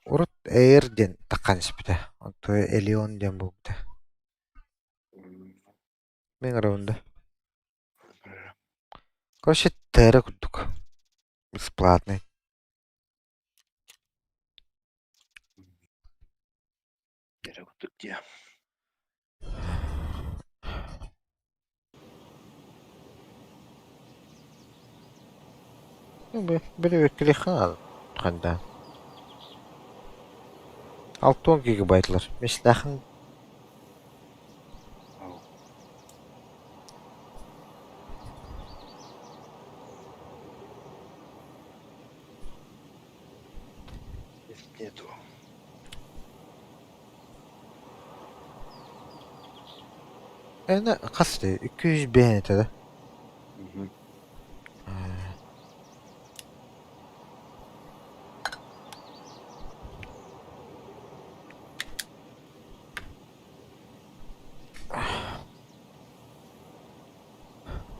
Урут Air диэн таххан испитэ, онтон Элеон диэн буолбута. Мин ыҥырабын да. Короче, Терра курдук. Бесплатный. Терра курдук дии. Били ханда. 60 гигабайтлар. Мислахын Нету. Эне хас дии? 205 этэ да?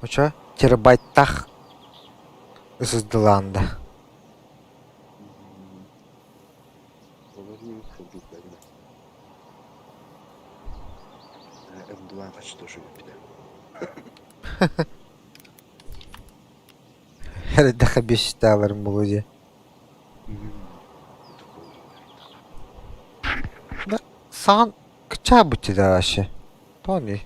Очо терабайттаах ысыздылаан да. М2 качество бүппүтэ. Эрдэхэ биэстэаларым буолуо дии. Да саҥан кыччаабыт да вообще. Тони.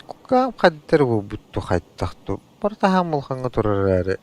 Кукаам хайдары буолбутту хайдах Бартаһаам улахаҥҥа турар эрээри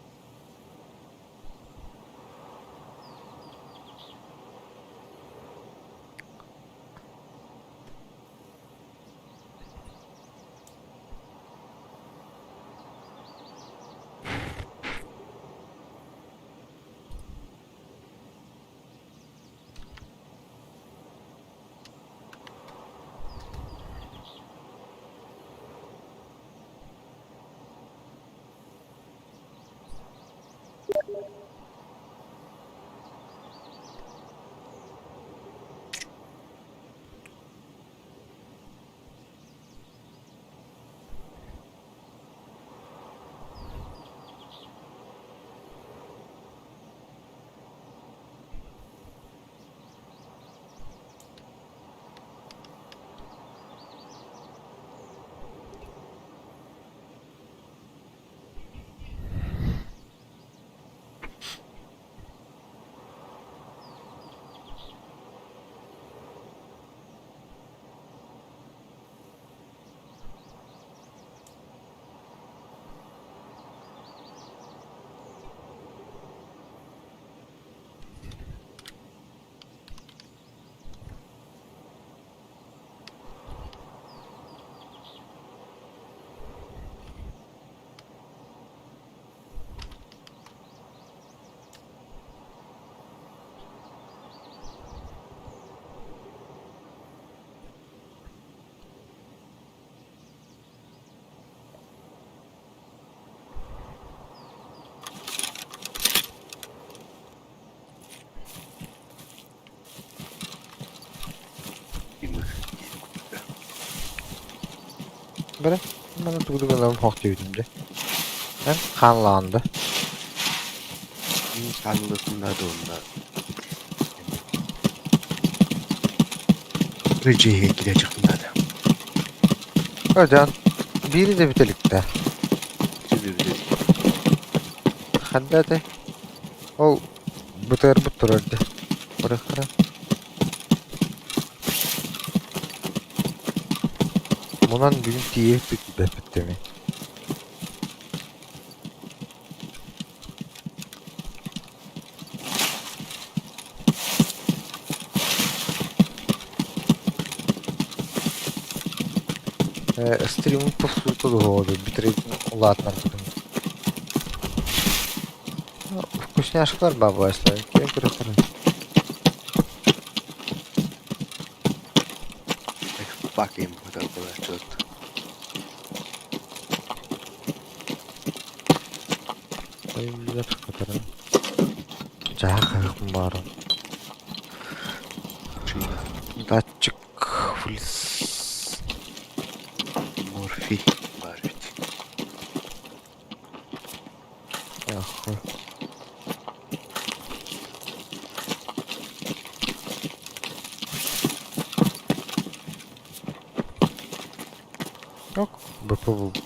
Бere, маны тугу гынан хоох диэбитим дьэ. Эн хааллаҕын да? Хааллытында дуонна Рыжиһигэ киирэ чахтыннаада. Ödön, биири да бүтэликтэ. Ханна этэй? Ол бытыарбыт турар дии. Бырахтара. Мунан бүгүн тиийэ тиийбэппит дэми. Стриммин тохсуута дуһуоҕа битрейдин улаатынарбытын. Вкусняшкалар баабылааччылар киэн күрэхтэрин. Fucking баабылааччылар. Дьаах баара. Датчик флис. Морфий баар эбит. Ах, Ок, БП булбут.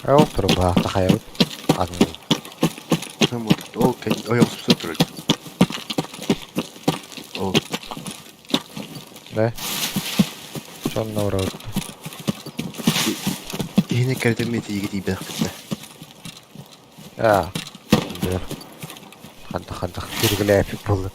Ол турбаах тахайабыт. Атын Ол ойоҕоспута турар. Ол. Да? Сонно урабыт. Киһини кэрдэммит тиийгэ тиийбэтэхпит да. Аа. Бэр. Хантах хантах киргилээпит буолла.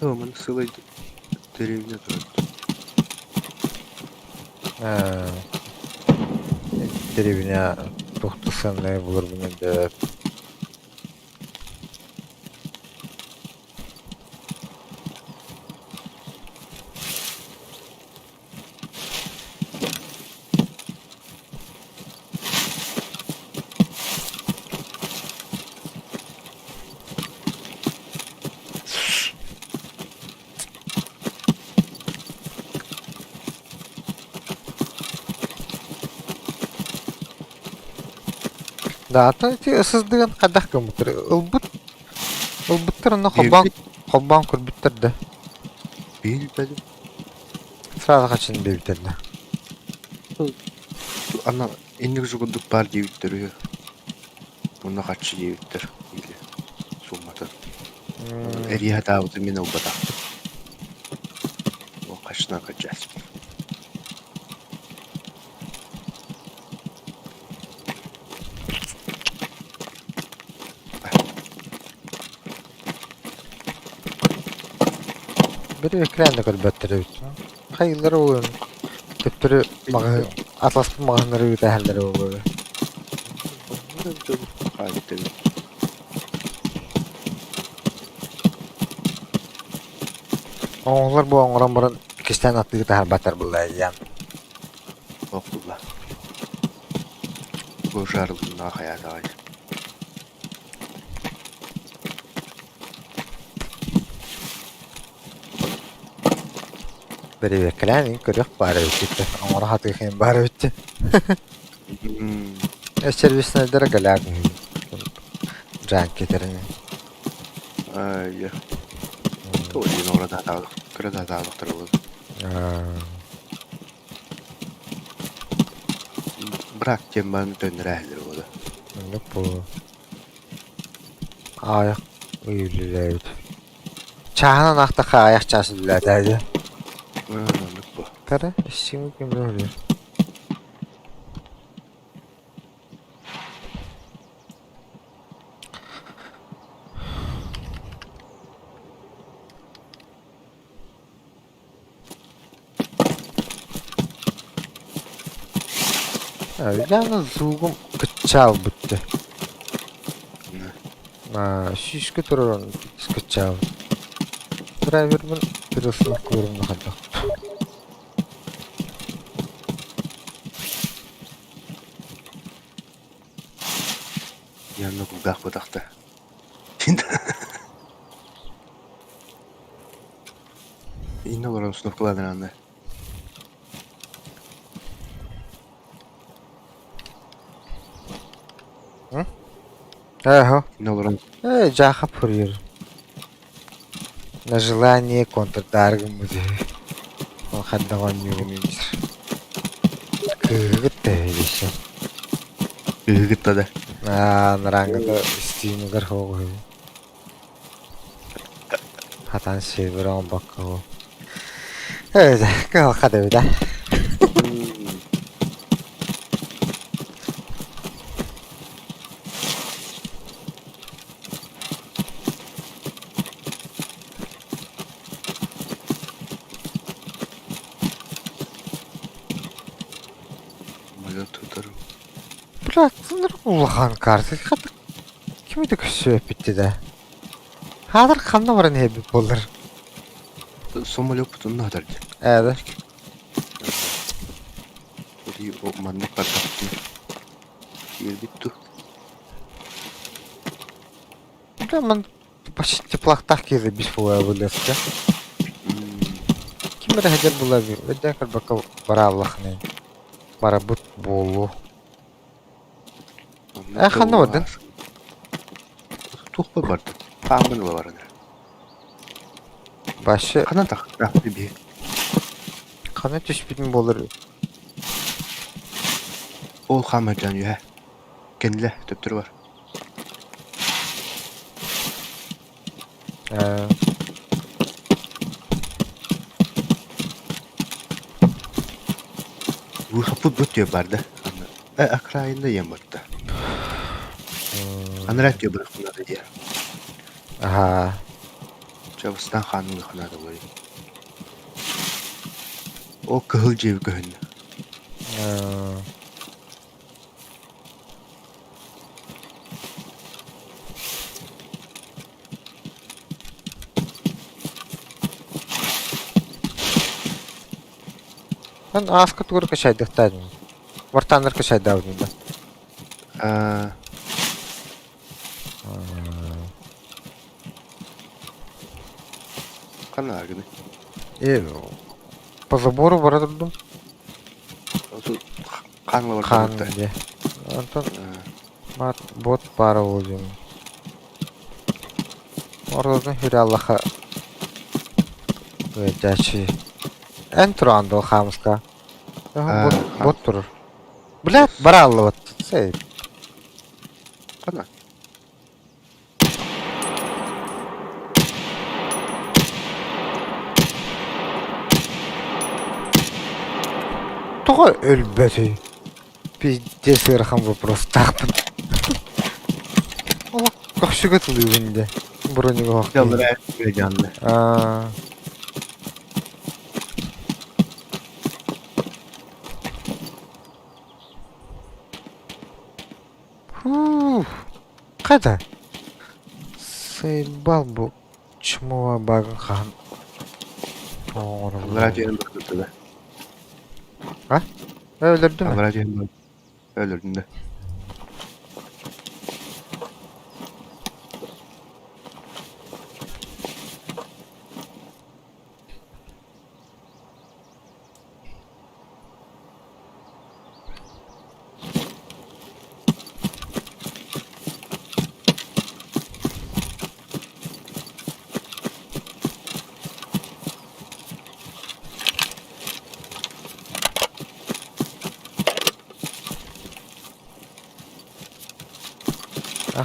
Маны сылай деревня турар. Ээ, деревня туох буларбын да. Да, атын ити сыздыгын хайдах гыммыттар ылбыт ылбыттар онно холбоон холбоон көрбүттэр да. Билбэтим. Сразу хачын биэбиттэр да. Ана инник курдук баар диэбиттэр үһү. Онно харчы диэбиттэр или суммата. Эрийэ сатаабытым мин ылбатахпын. Ол хаччынан кырдьаспын. Били экран да көрбөттөр эбит. Хайылары ол төптөрү маҕаһыын атласпыт маҕаһыыннары ыытаһаллара буолуо. Оҥоһулар бу оҥорон баран кистээн атыы таһаарбаттар былайыан. Охтулла. Бу жарылыннаах хайаатаҕай. Бэрэбиэркэлээн көрүөх баар эбит оҥоро сатыах баар эбит. Сервиснайдара галяк жаанкетерин. Ай, тоҕо оҥоро кыра даатаабыттар буолуо. Брак диэн баран төннөрөөһүлэр буолуо. Оннук буолуо. Аайах үлэлээбит. Чааһынан аахтахха аайах чаас үлэлээтэ дии. Оннук буо. Кара, сиҥ ким Яна звугум кыччаабыт. Сүүскэ турар кыччаабыт. Драйвербын переустановкалыырым хайдах. Янна кулгаах бытахта. Инна олорон установкалаан араанна. Эһо. Инна олорон Э, жаха пурьер. На желание контрдар гыммыт. Ол ханна оонньуугун Кыыгыт тэһилисе. Кыыгытта да. Аа, нарангыта стимигар хоҕуһу. Хатан сервер оҥорбокко Э, кыһалҕа да эбит Улахан карта хата кими да көрсүбэппит да. Хаатар ханна баран иһэбит буоллар. Самолет онно сытар дии. Ээ Маннык бардахпытына киирбит дуу. Да, ман почти теплохтаах киһи бис буолар былыска. Ким эрэ сылдьар буолла өйдөөн көрбөккө барааллаххыный. Барабыт буолуо. Э, ханна бардын? Туохпа бардым. Хааммын ыла баран эрэ. Башы Ханан тахта биһи. хана түспүтүн буолар. Ол хаамырдьан үһэ. Кэннилэ төптөрү бар. Э, Выхоппут бу түө барда. Э, окраинда ем барда. Анараа түө бырахпынада дии. Аха. Чабыстан хаанын ханада болай. Ол кыһыл дьиэби көһүннэ. Э, Эн ааска тугу качайдыктаадын? Вартаннар качайдаабытын да? Аа, ханна гыны? Э, по забору бара турдум. Хаан Хаан дьэ. Онтон баар бот баара буолуо Ортотун хүрэ Аллаха ыалдьааччы. Эн тураҕын дуо хаамыска? Бот, бот турар. Блядь, бара аллыбат. Сэй. Хана. Тоҕо өлбөтүй? Пиздец ыарахан вопростаахпын. Олох көхсүгэ тылыыбын дьэ. Бронига оһох Дьаллара Аа. Фух. Хайда? Сыйбал бу чмуа багын хаһан Аллараа түһэн барбыта. А? Өлөрдүм. Аллараа түһэн бар. Өлөрдүм да.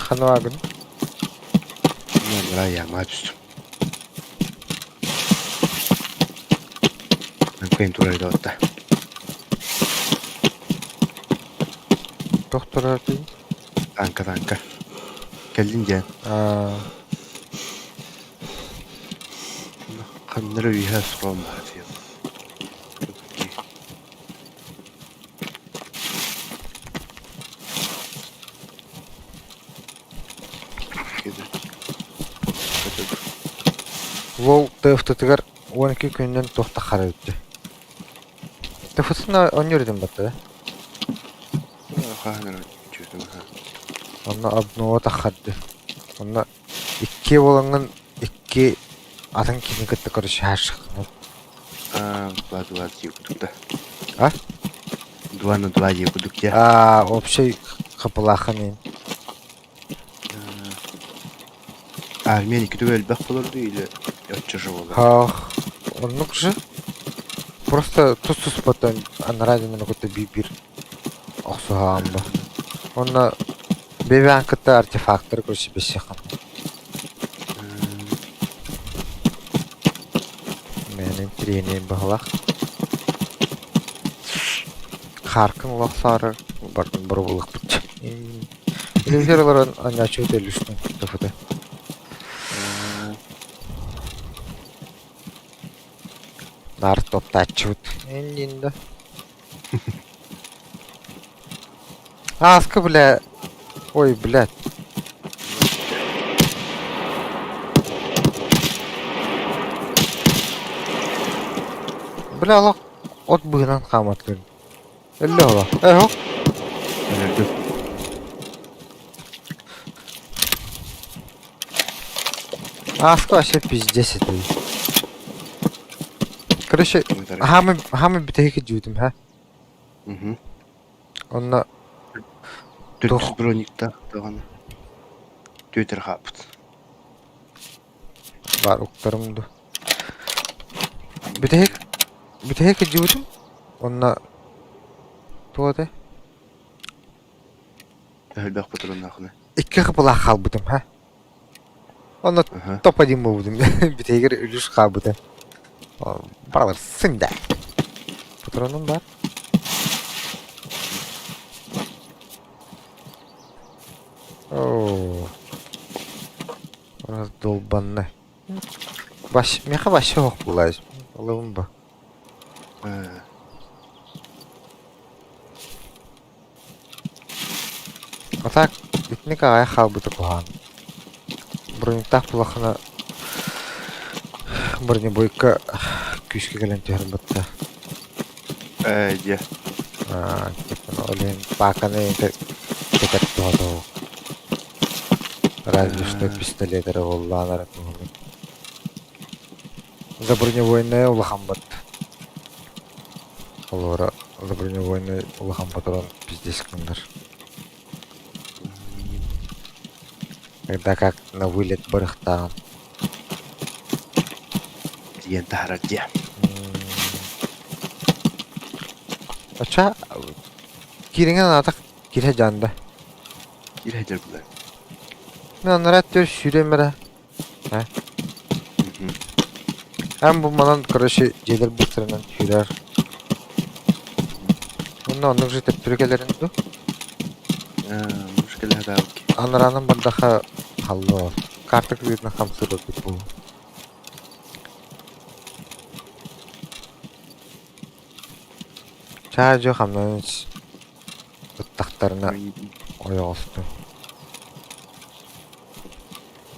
Ханвагын. Аллараа яамаа түстүм. Кыйын турар да. Туох турар дии? Танка танка. Кэллин диэн. Аа. Ханнары үһэ суруом баар диэн. Лол ТФТ-тыгар 12 күнүнэн туох таххара эбит. ТФТ-ны оонньуур этим батта да? Онно обнова таххарды. Онно икки буолаҥҥын икки атын киһини кытта көрүсүһээшххын. Два два дии курдук да. А? Два на два дии курдук дии. А, общий хапылаахын иин. Армия икки түгэл элбэх болор дуу или оччо же болор? Ах, оннук же. Просто тус-туспаттан анараа дьоннору кытта биир-биир охсуһаҕын ба. Уонна бэйэбээн кытта артефактары көрсө билсиэххин. Мээнэ интэриэһинэй быһыылаах. Хааркын олох саары бардын боруобалыахпыт. Телевизор олорон оонньооччу төлүстүн ТФТ. Наар топтааччыбыт. Иннин да. Ааска, бля. Ой, блядь. Бля, олох от быһынан хааматтын. Өллө ола. Эһо. Өлөрдүм. Ааска вообще пиздец это. Короче, хаамы хаамы бүтэһик дьүүтүм, ха? Мгм. Онно Төрдүс брониктаах даҕаны түөтэр хааппыт. Баар уктарым ду. Бүтэһик бүтэһик кырдьыбытым. Онно туох этэй? Элбэх патроннаахына. Икки хапылаах хаалбытым, ха. Онно Аха. топ один буолбутум. Бүтэһигэр үлүс хаалбыта. Бараларсың да. Патроным бар. Оо. Раздолбанный. Баш, миэхэ вообще ох булаешь. Оловым ба. Э, А так, итинник аҕай хаалбыта куһаҕан. Бронниктаах булахына бронебойка күүскэ кэлэн түһэр батта. Э, дьэ. Аа, типа, ол иһин пааканы кэтэр туһата суох. Разве что пистолет эрэ буоллаҕына эрэ туһунан. За бронебойная улахан бат. Олора за бронебойный улахан патрон пиздец гыннар. Когда как на вылет барыхтаан. Диэн таһарар дьэ. Оча кириҥэ анаатах киирэ дьаанда. Киирэ сылдьар булар. Мин анараа өттүгэр сүүрүөм эрэ. Э? Эн бу манан, короче, дьиэлэр быыстарынан сүүрэр. Уонна оннук же төттөрү кэлэрин дуу? Муж кэлэ сатаабыт. Анараанан бардаха халлоо. Карта кырыытынан хамсыыр ордук буолуо. Чаа-дьуо хамнанан ис. Ыттахтарына ойоҕостун.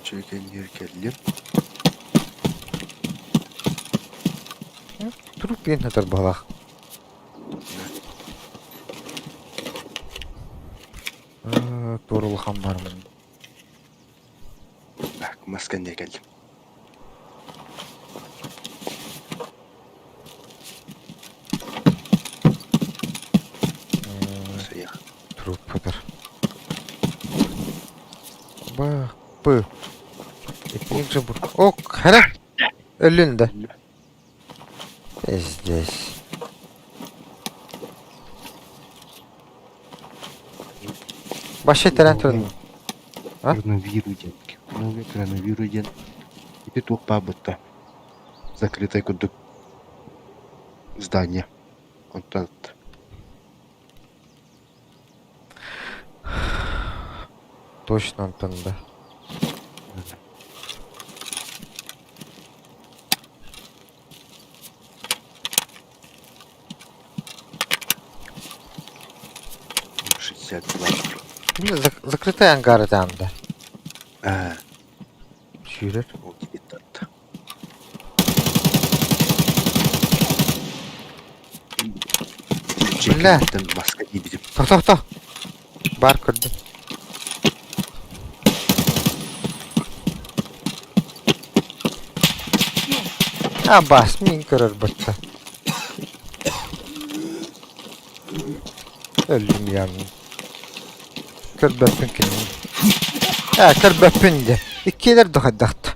Чөкөннөр кэллим. Турук диэн сытар быһалаах. Туора улахан бармын. Так, мас кэннэ кэллим. Труппутар. Ба, пы. Итинник же бур. О, хара! Өллүн да. Здесь. Вообще тэрэн туран. А? Коронавирус диэн. Коронавирус диэн ити туох баабытта закрытай курдук здание. Онтон Точно онтон да. 62. Закрытый ангар там да. А, Сүүрэр. ол киһи Бля. Маска киирдим. Тохто, Бар көрдүм. Абас мин көрөр бытта. Өллүм яғни. Көрбөппүн кинини. Ээ, көрбөппүн дии. Иккиэлэр да хайдахта.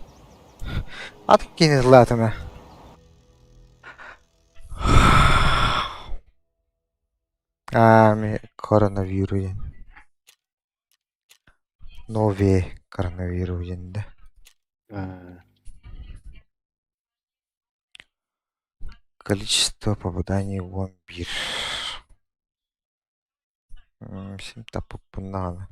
Атын кини ыллаатына. Аа, коронавирус. Новый коронавирус да. Количество попаданий 11. Син таппыппын даҕаны.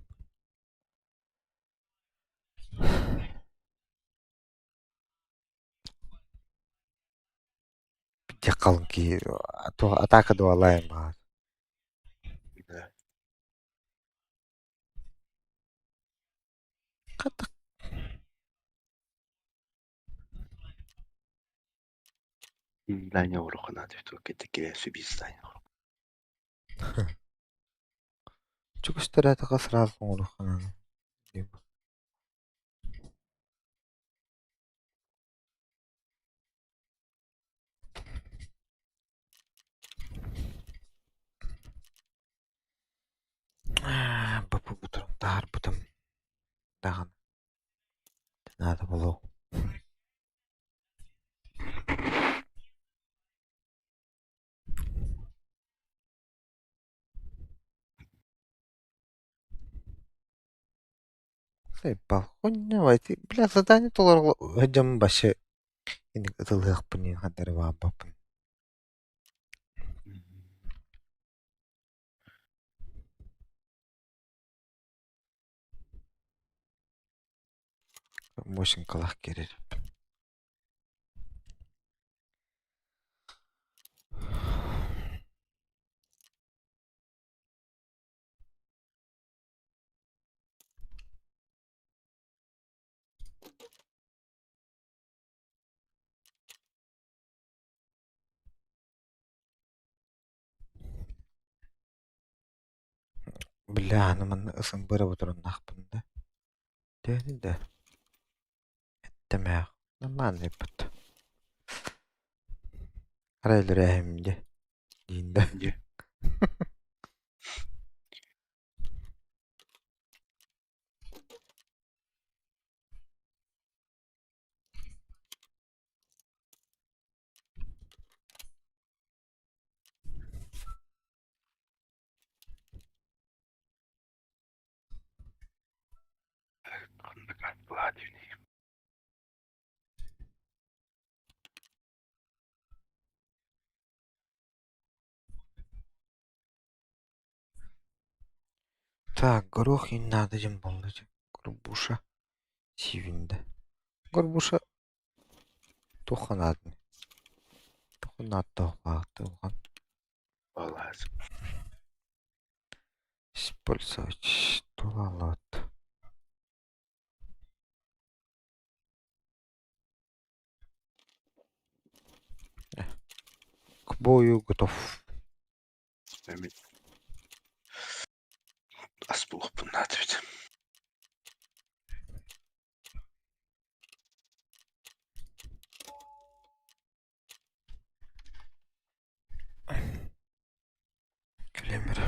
Дьэ халыҥ киһи атака дуолаайым баҕар. Хата Здание оруха надо, это сүбис здание. Чугас сразу оҥоруохха наада. Бапы таһаарбытым даҕаны наада буолуо. Балконня войти. Бля, задание толору дьон башы инник ытылыахпын хадары баабаппын. Мощенкалах керер. Бля, аны манна ысым быра бутуруннаахпын да. Төһөнү да. Эттэмээх. Нормальный бут. Арай өлөрөөһүм дьэ. Диин да. Дьэ. Так, горох и надо дем боллу. Горбуша. Сивинде. Горбуша тухханаадны. Тухханааттоохпаахтыхан. Балаас. Использовать тулалат. К бою готов. Эми ас булуохпун наада эбит. Клемер.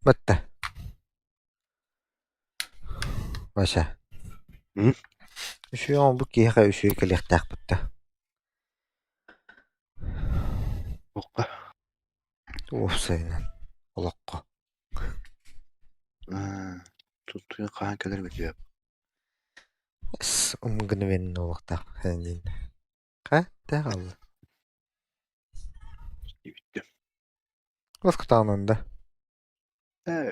Батта. Вася. М? Үсүө оҥорбут киһиэхэ үсүө кэлиэхтээх батта. Туохха? Уопсайынан. Олоххо. Аа, туттуйан хаһан кэлэр битиэ. С мгновенно олохтоох диин. Ха, тэ хаалла. Диэбиттим. Ласкытаанан да. Ээ,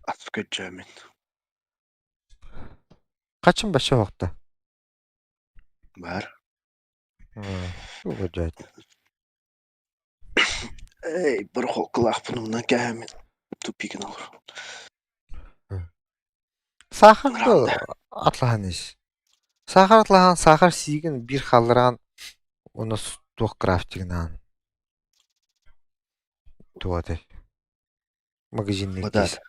ас көдьөөмүн. Хачин баша уохта? Баар. Тугу дьээт. Эй, барахолкалаахпын умнан кээһэммин тупикин олор. Саахар Ыраанда. атлаһан ис. Саахар атлаһан, саахар сиигин биир халлараан уонна туох крафтигынаан туотай. Магазинный Бадаар. кейс. Ээ,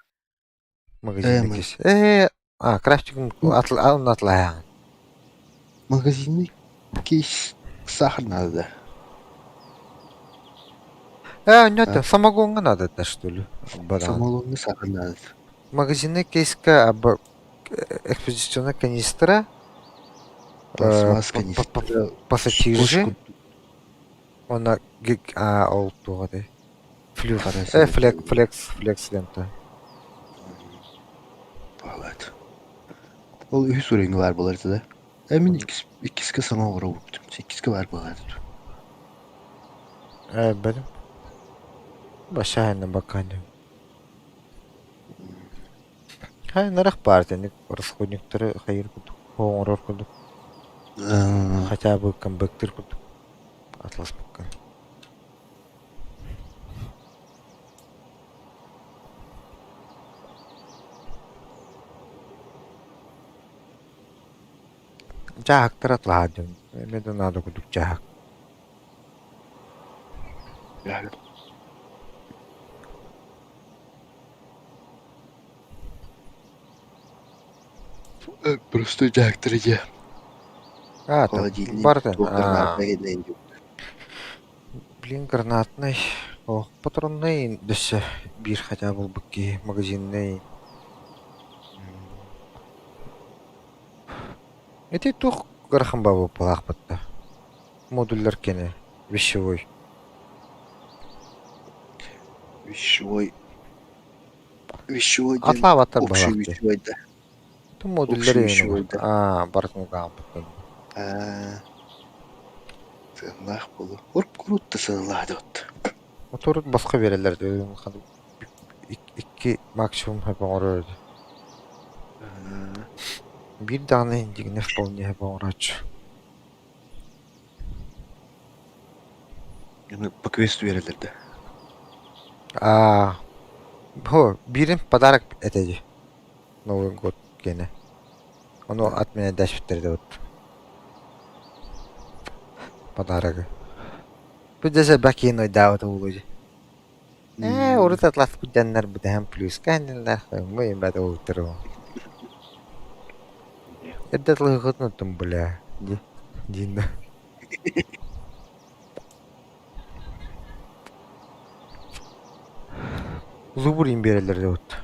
Магазинный кейс. Ээ, а, крафтигын атлаһаан. Магазинный кейс сахар надо да. Э, нет, самогонга надо да, что ли? Баран. Самогонный сахар надо. Магазинный кейска абы экспедиционная канистра, Пластмасс канистра. пассатижи, она а ол туоҕа флюр, э, флекс, флекс, флекс лента. Палат. Ол үһүс уровеньга баар буолар этэ да. Э, мин иккис, иккискэ саҥа оҥоробуппутум. Иккискэ баар буолар этэ. Э, бэлим. Башайна баканю. Хай нарах баар итинник расходниктары хайыр курдук, оҥорор курдук. Хотя бы камбэктыр курдук. Атласпакка. Дьааһыктар атлаһа диэн. Эмиэ да наада курдук дьааһык. Простой дьааһыктары дьэ. А, Холодильник, бартын. туох гранатнай гэннэйин Блин, гранатнай, ох, патроннай дөссө биир хотя бы булбут киһи магазиннай. Ити туох ыарахан баалаахпыт да модуллар кини вещевой. Вещевой. Вещевой диэн Атлаабаттар общий баалаах дии. вещевой да. Ту модуллар Общий эҥин вещевой да. Аа, барытын угаабыттан. Аа, сыаналаах буолуо. Урут да сыаналаах да вот. Моторут босхо биэрэллэр икки максимум хөп оҥорор этэ. Биир даҕаны индигинэ вполне хөп оҥорооччу. По квесту биэрэллэр да. Аа, бу биирин подарок этэ дии. Новый год гиэнэ. Ону от меня дэспиттэр да вот. Подарогы. Бу дьэ бакин ойдаабыт уулу дии. Ээ, урут атласпыт дьоннор бүтэһэн плюска анньыллар, мы бат уутуру. Эрдэ тылыһыгытын оттон бля, ди диин да. Зубрин биэрэллэр да вот.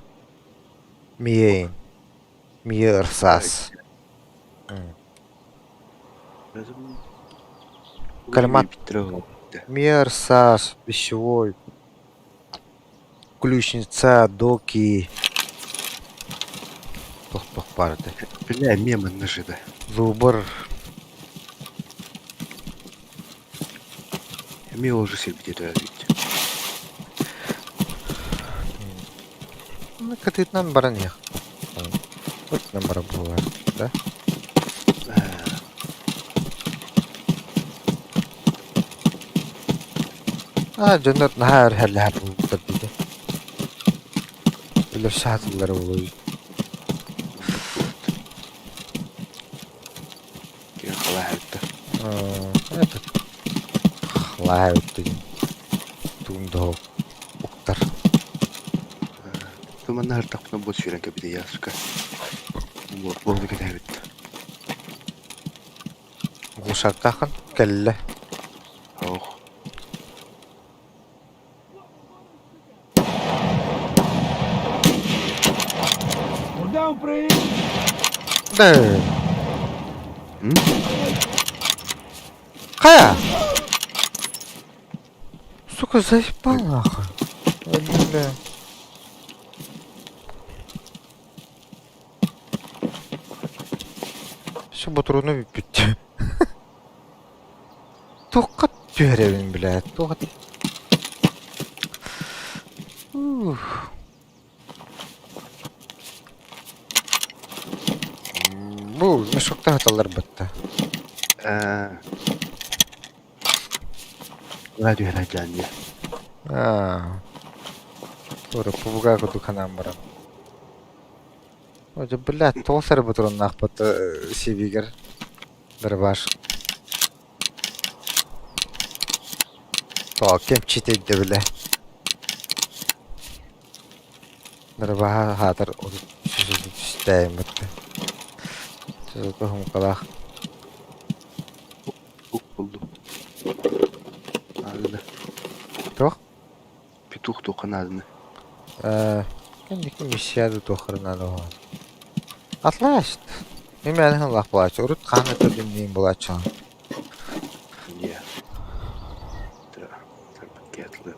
Миэйин. Миэ ырсаас. Кальмат. Миэ ырсаас, пищевой, ключница, доки. Туох-туох баар этэ. Бля, эмиэ манна же да. Зубр. Эмиэ уже сирбитэ ведь. Ну, кытыытынан баран иһэх. Ытынан барар буолар, да? Аа, дьоннор наһаа өрүһэллэһэр буолбуттар диэтэ. Өлөр саатыллара буолуо. Аа, этот халаайбыт диэн тугун да уктар. Туманна ыртахпына бу сүүрэн кэбитэ сука. Буолу кэтэһэбит. Глушактаахын кэллэ. Ох. Да. Хайа? Сука, заебал нахуй. Ой, бля. Все ботуруну бүппүт. Туохха түһэрэбин, блядь, туох Ух. Бу мешокта сыталлар батта. Ээ. Ла түһэрэ дьаан дии. Аа. Туора пубуга курдук санаан баран. О, дьэ, блядь, тоҕус эрэ ботуруоннаахпыт сибигэр дырбаш. Тоҕо кэмчити өйдөбүлэ. Дырбаһа аһаатар түстээммит. Туһумкалаах. Ук булдум. Нааданы. Туох? Петух туохха нааданы. Э, кэнники миссияда туоххара наада буолан. Атласт. Мин мэлэһин лах буолааччы. Урут хаан өтөрдүм диин буолааччы. Иә. Тарбаккетлы.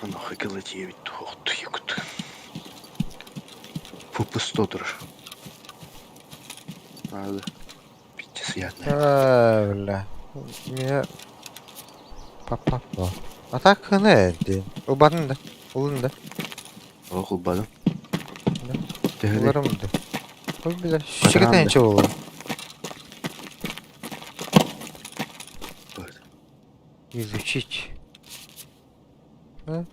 Онуоха кылы дьиэбит туохтуйукут. Пупусто турар. Надо. Пиччэ сыйаатна. Э, бля. Меня папа. А так не диэн. Ылбатын да. Ылын да. Ох, ылбадым. Да. Төһөнүй? Ыларым да. Ой, бля. Квадрант Шикетен да. чего Изучить. Да?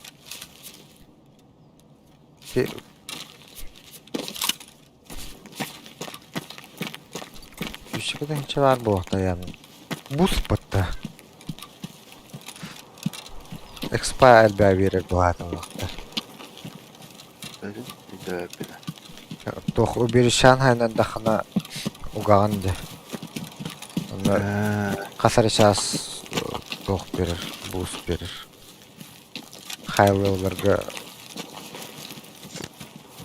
Те- Шикетен чего буолуохтайан. Бус батта. Экспа элбээ биэрэр быһаатыллахтар. Туох уберишан хайнардахына угаҕын дьэ. Онно хас эрэ чаас туох биэрэр, буус биэрэр. Хайлыыларга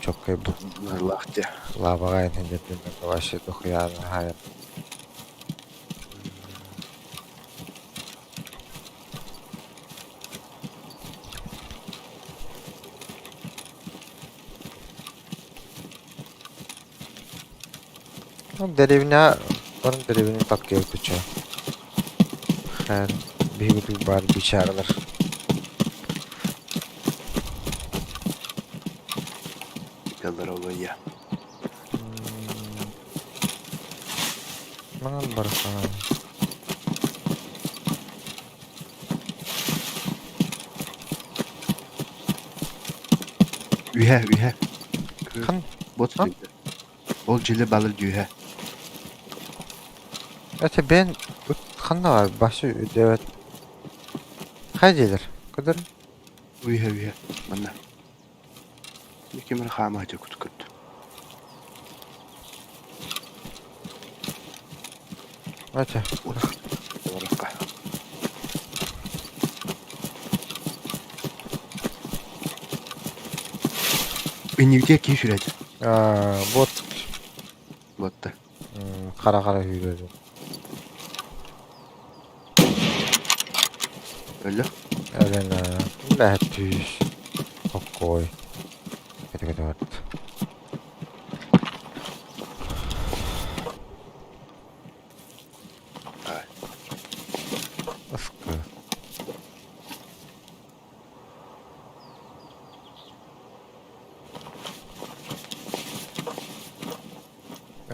чоккай бу Наллаах дьэ. лабаҕа иһин вообще дохуяны хаайан. Ну, дэриэбинэҕэ баран дэриэбинэ таккыйбычча. Хэн биһиги баар бичааралар. Яллар олуйа. Манан барсан. Үһэ, үһэ. Хан Бот А? Ол дьиле балыр дьүһэ. Это бен ханна бар башы үдөбөт. Хай диэлэр. Кыдыр. Үһэ, үһэ. Манна. Кимир хаама дьэ кут көрдүм. Это. Олорокка. Иннибитигэр киһи сүрээччи. Аа, бот Буотта. Хара-хара сүүрэр. Өллө. Өлөн бэһэт түүс. Хоккой. Кэтэ-кэтэ барт. Ай. Ыскы.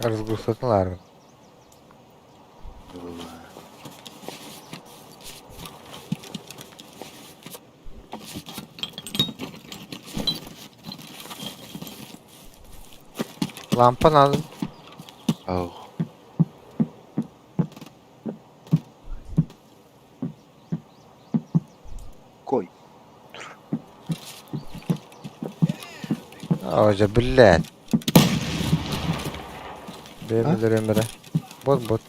Разгрузкатын ылаарбын. Лампа надо. Ау. Кой. Ожа, блядь. Бэйэм өлөрүөм эрэ. Бот бот.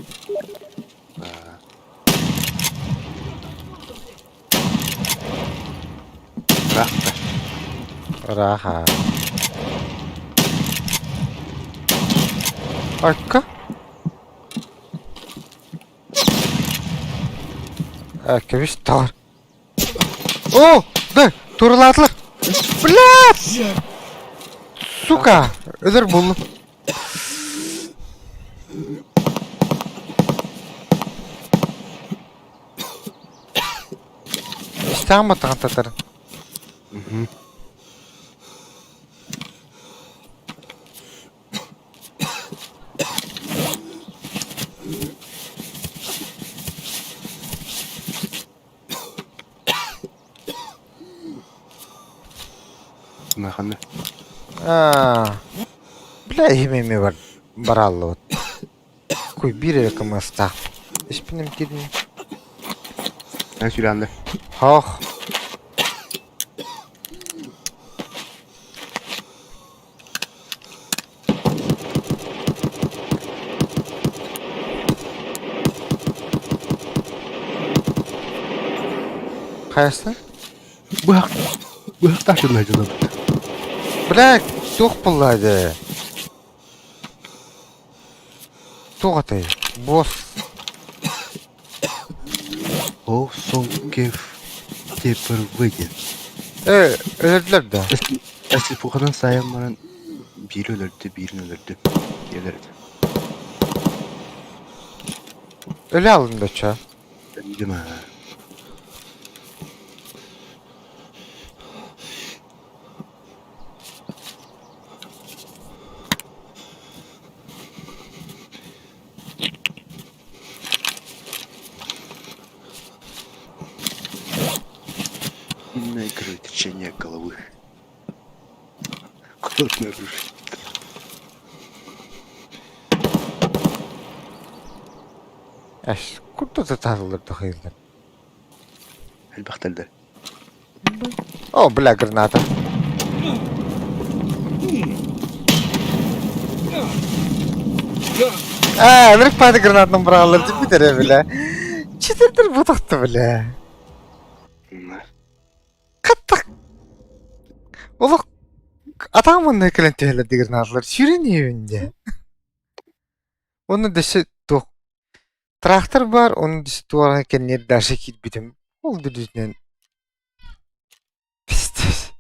Ыраах да. Ыраах. Айка. Кэбис таар. О, да, туралаатылар. Блядь! Сука, өлөр буллум. Истэҕин баттаҕын татарын. Мгм. Ханна? Аа, бля, иһим эмиэ бар барааллыбыт. Куй биир эрэ кымыастаах. Испин эмтиирин. Эн сүрээннэ. Хоох. Хайасын? Быһах быһахтаах дьонно дьонобут. Бля, туох буолла дии? Туох этэй? Босс. О, сон кев теперь выйдет. Э, өлөрдүлэр да? Эслипуханан сайан баран биири өлөрдү, биирин өлөрдү. Диэлэр этэ. Өлө алын да ча. Өлдүм аа. Сильное кровотечение головы. Кот нарушит. Эс, курда да таарылар да хайылар. Элбэхтэр. О, бля, граната. Аа, ынырык паады гранатынан быраҕаллар диппит эрэ, бля. Читэрдэр бу тохто, бля. Хаттах. Олох атаҕым онно кэлэн түһэллэр ди гранаталар. Сүүрэн иһэбин дьэ. Уонна дөссө туох трактор баар, ону дөссө туора кэннигэр дальше киирбитим. Ол дүрдүтүнэн пиздец.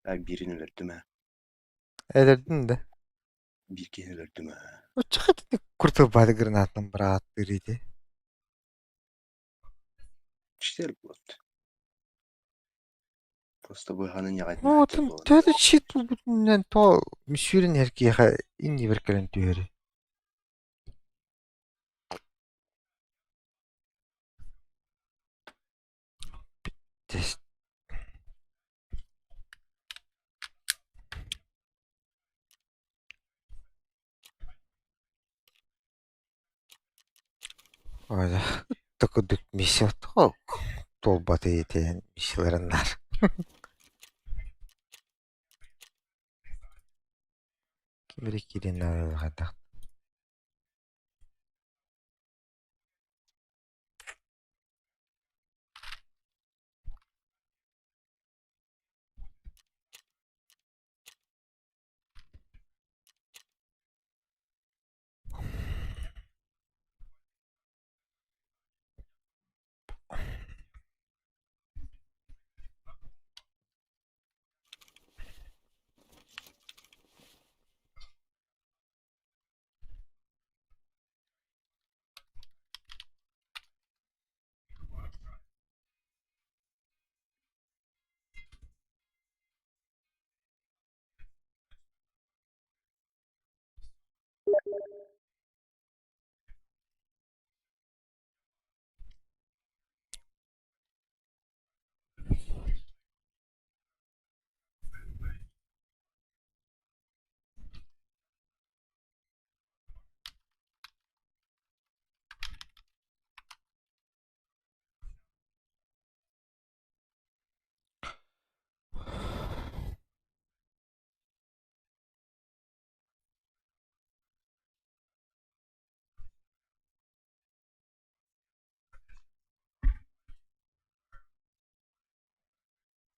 Так биирин өлөрдүм ээ. Өлөрдүн да. Биир киһини өлөрдүм ээ. Оччоҕо итинник куртуйбааты гранатынан бырааттыыр ити. Четыре год. Просто быһаны ньаҕайтын Оо, сылдьар оттон буолан. төһө да щит булбутунан тоҕо мүсүүрүн иһэр киһиэхэ иннибэр кэлэн түһэрий? Тест. Ой, курдук миссия тоҕо туолбатый ити миссияларыннар. Ким эрэ киирэн хайдах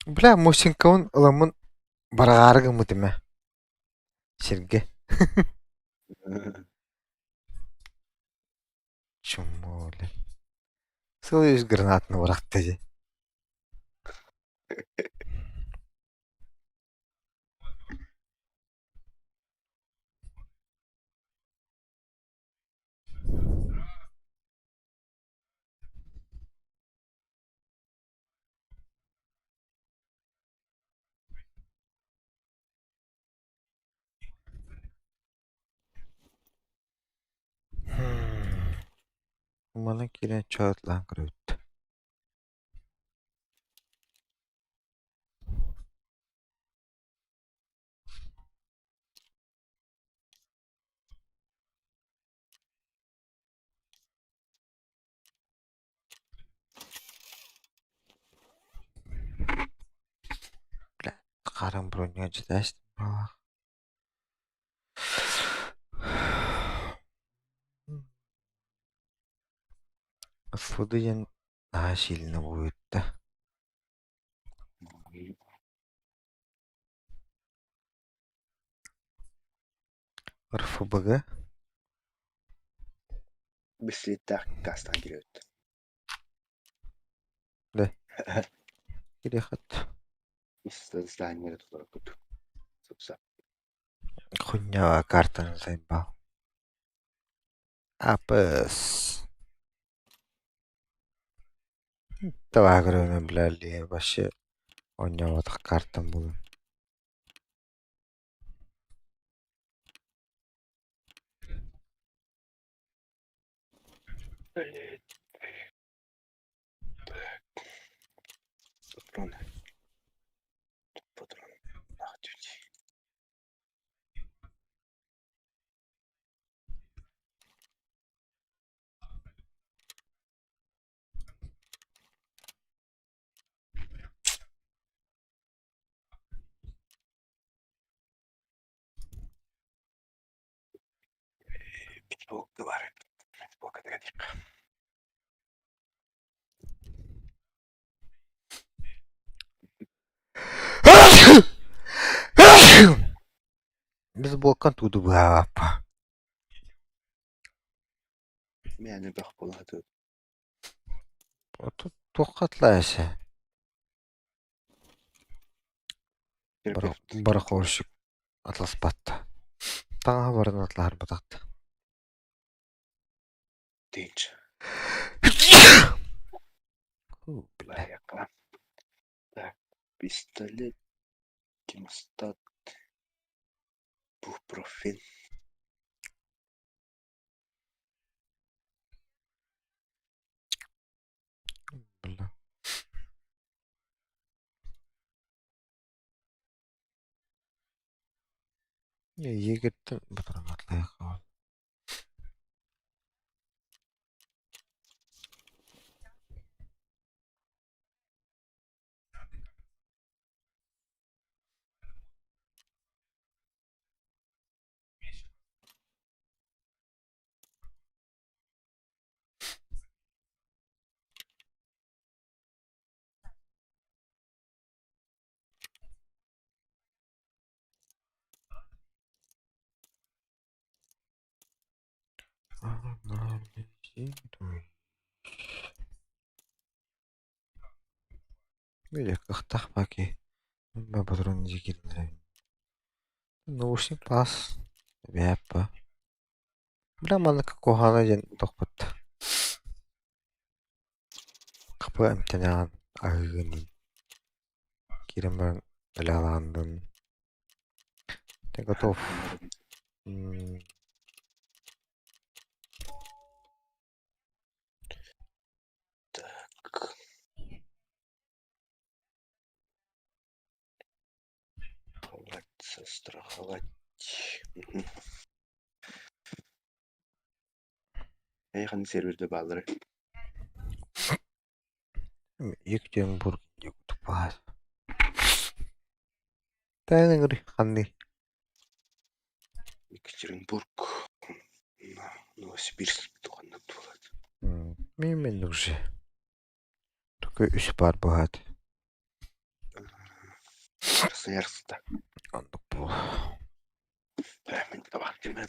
Бля, Мосинкабын ыламмын бараҕаары гыммытым ээ сиргэ. Чумоли. Сыл үс гранатаны бырахта дии. Манан киирэн чаатылаан көрөбүт. Бля, харам броня дьитэстим баҕалаах. Фуду диэн наһаа сильно буойутта. РФБГ Бэстилиэттээх каастаан киирэбит. Да. Кириэххит. Здание тутар курдук. Супса. Хуйня картаны заебал. АПС. Давай көрөмүн бля вообще оонньооботох картам булан. Патрон. Патрон. Битбокка бар. Битбокка дагадик. Битбоккан тууду быһаабаппа. Мээнэ бөх буолаатыт. Туохха атлаайса? Барахольщик атласпатта. Таҥаһа баран атлаһарбатахта. Тинч. Бля. Так, пистолет, гемостат, бупрофен. Бля. Егерттэн батараматлайах. Кыахтаах баки патрон Наушник паас бээппэ. Бля маннык куһаҕана диэн тохпут. Хапы эмтэнэҕин аһыыгын киирэн баран бэлэҕэлэҕин Ты готов? Так. Страховать. Эйхан серверде бааллары. Екатеринбург тупаас. Тайныгыр ханны. Екатеринбург. Новосибирск туханна буолат. Мен уже. Только үс бар быһаат. Сыйарсыта. Оннук буо. Мин табах кимэ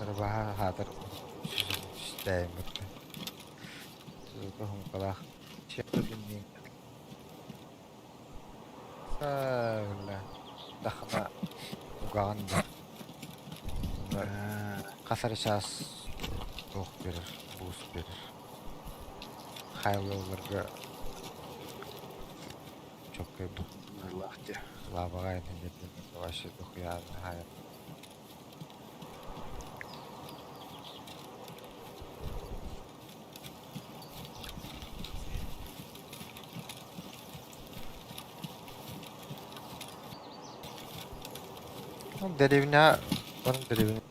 Ырбаһа аһаатар стэймит. Туһумкалаах. Дахма угаҕын да хас эрэ чаас туох биэрэр, буус биэрэр. Хайлыылларга чоккай бу лаабаҕа вообще дохуя хаайар. Ну, деревня, он деревня.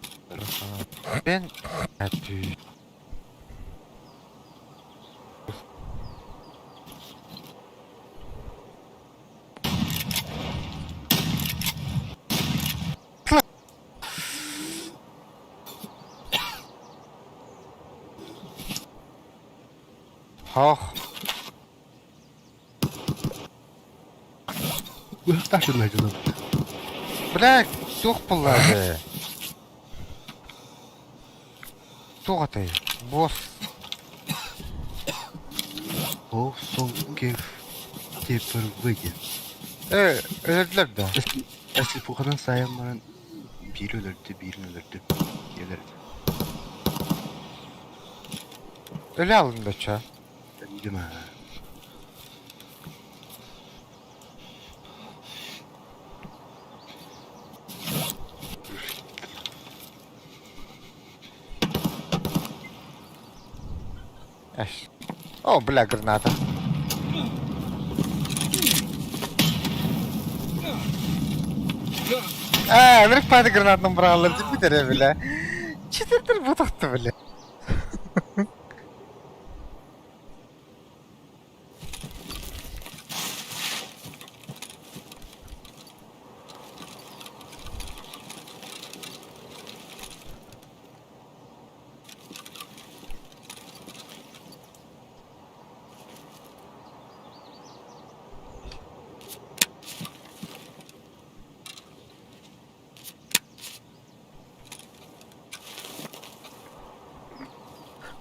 Ben Хоох. Бля, туох буолла Туох этэй? Босс. Ол сол кев теперь выйдет. Э, өлөрдүлэр да? Слепуханан сайан баран биири өлөрдү, биирин өлөрдү. Өлөрдү. Өлө алын доча. Өлдүм аа. Эш. О, бля, граната. Ээ, ынырык пааны гранатынан быраҕаллар дии эрэ бля. Читертер бу тохто бля.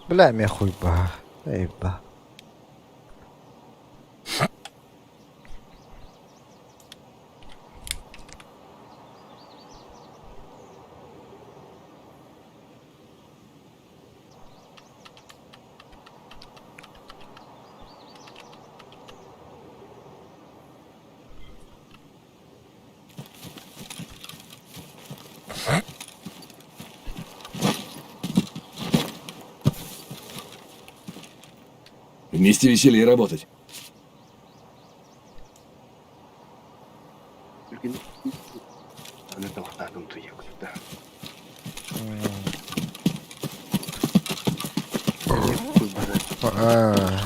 Бля, эмиэ хуйба. Эйба. Вместе веселее работать. Аны табахтаатым туйа да. Аа.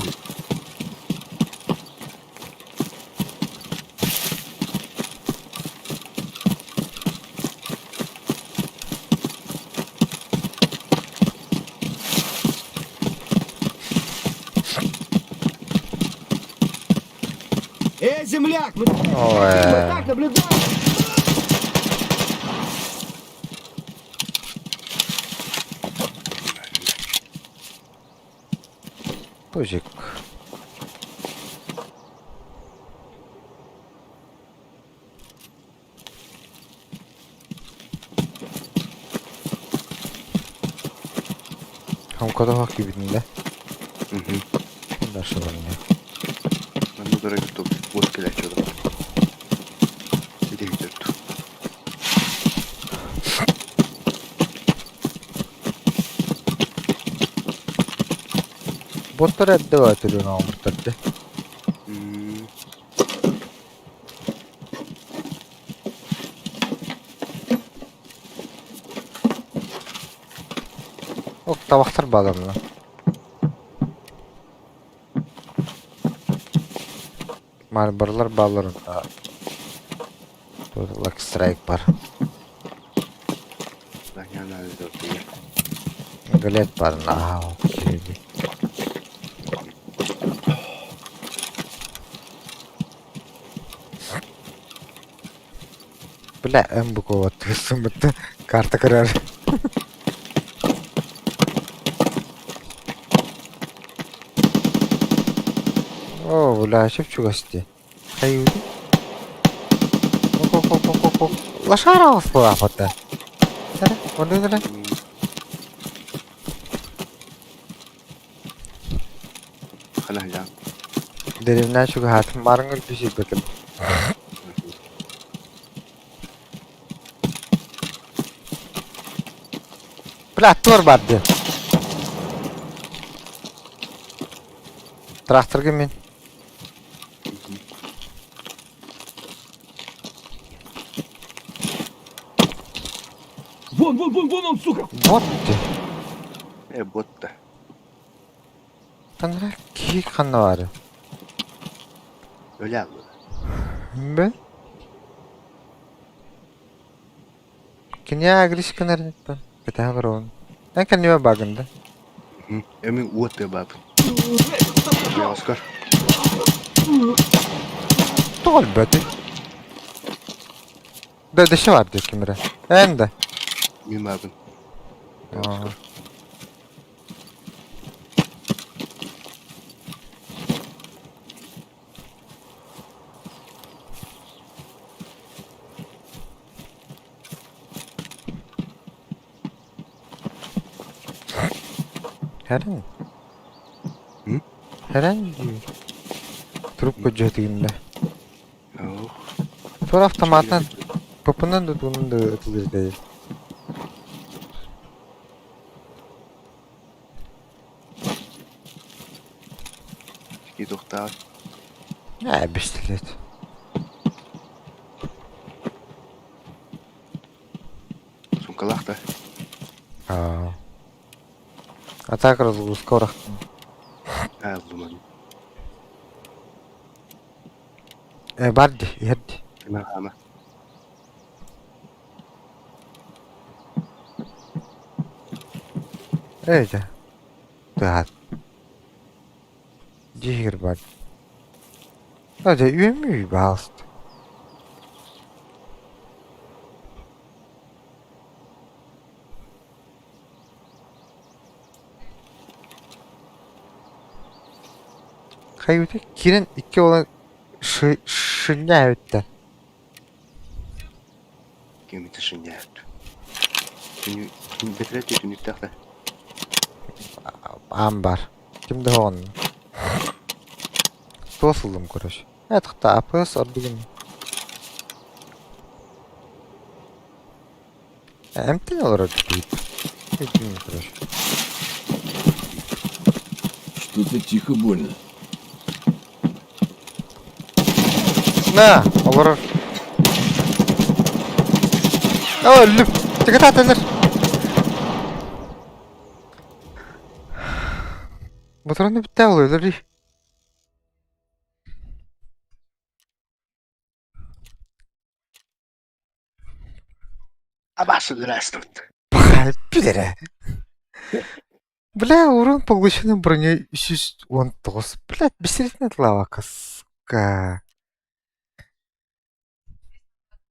Эй, земляк, мы, Ой. мы так наблюдаем! Тузик. Хамкада кибитин да. Дальше барня. Манна дорогой вот кэлээччи олорор. Ити бүтэрдү. Боттар эрдэ баатырын оҥорбуттар Ок табахтар бааларына. Марбарлар баалларына Lucky Strike бар. Галет бар наһаа киһи. Бля, МБК тысымыт карта кырар. О, бля, чеп чугас дии. Хайыыбын? Лошара ослаапата. Сара, оннук Хана Дэриэбинэ чугаһаатым маарыҥҥа өлбүт сирбэтим. Бля, туор баар диэн. Тракторга мин. Вон, вон, вон, вон он, сука! Бот дии. Э, бот да. Танара киһи ханна баары? Өлө аллы. Бэ? Кини агрис гынар Кэтэһэ олоробун. Эн кэннибэр бааргын да? Эми уот тыа баабын. Оскар. Тоҕо өлбөтүй? Да, дөссө баар дии ким эрэ. Эн да. Мин баабын. Аа. Хэрэн? Хэрэн дии. Трубка дьиэтигиннэ. Тура автоматынан ПП-нан да тугунан да ытыллар этэ. Тохтаат. Ээ, бистилет. Сумкалаах да? Аа. Атака разгрузка урахтын. Аа, ыллыман. Э, бар дии, иһэр дии. Кимэ хаама. Ээ, дьэ. Тыаһаат. Дьиэ бар. А, дьэ, үөмүй, баалыста. Хайыыта киирэн икки уола шынньаа эбиттэр. Кимити шынньаат. Бэтэрэ түнүктээх да. Аан баар. Ким да оҕонно. Туос ыллым короче. Ээ тахта АПС ордугун. Эмтэн олорор диит. Короче. Что-то тихо больно. На, олорор. О, өллүм. Тыгытаатанар. Моторун бүттэ ол өлөр Абасы здравствуйте. Пидере. Бля, урон полученный броней 319. Блядь, бессредственно лава, сука.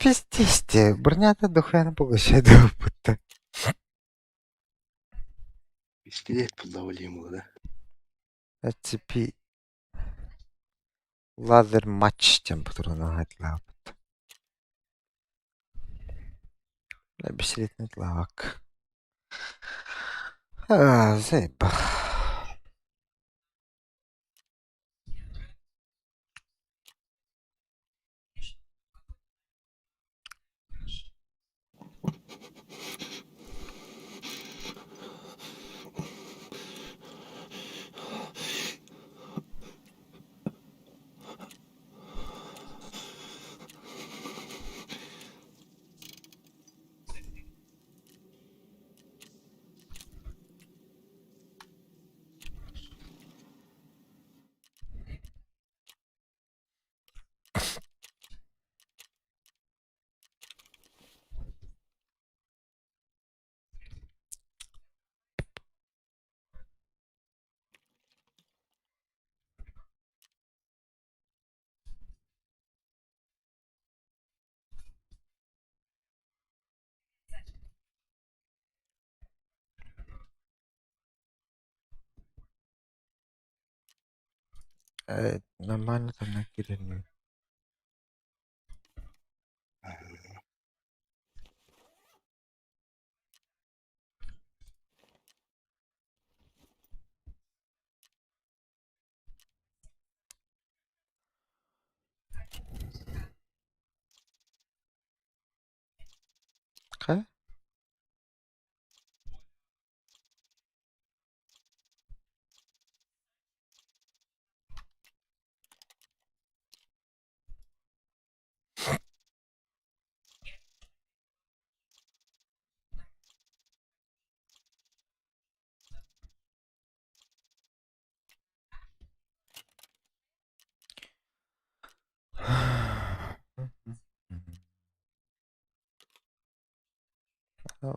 Пиздец дии, бронята дохуя поглощает опыта. Пистолет булла Валимова, да? SCP Лазер матч диэн патронаһатлаабыт. Бэсилиэтин лавак. Заебал. Нормально там накиданы. Хайа?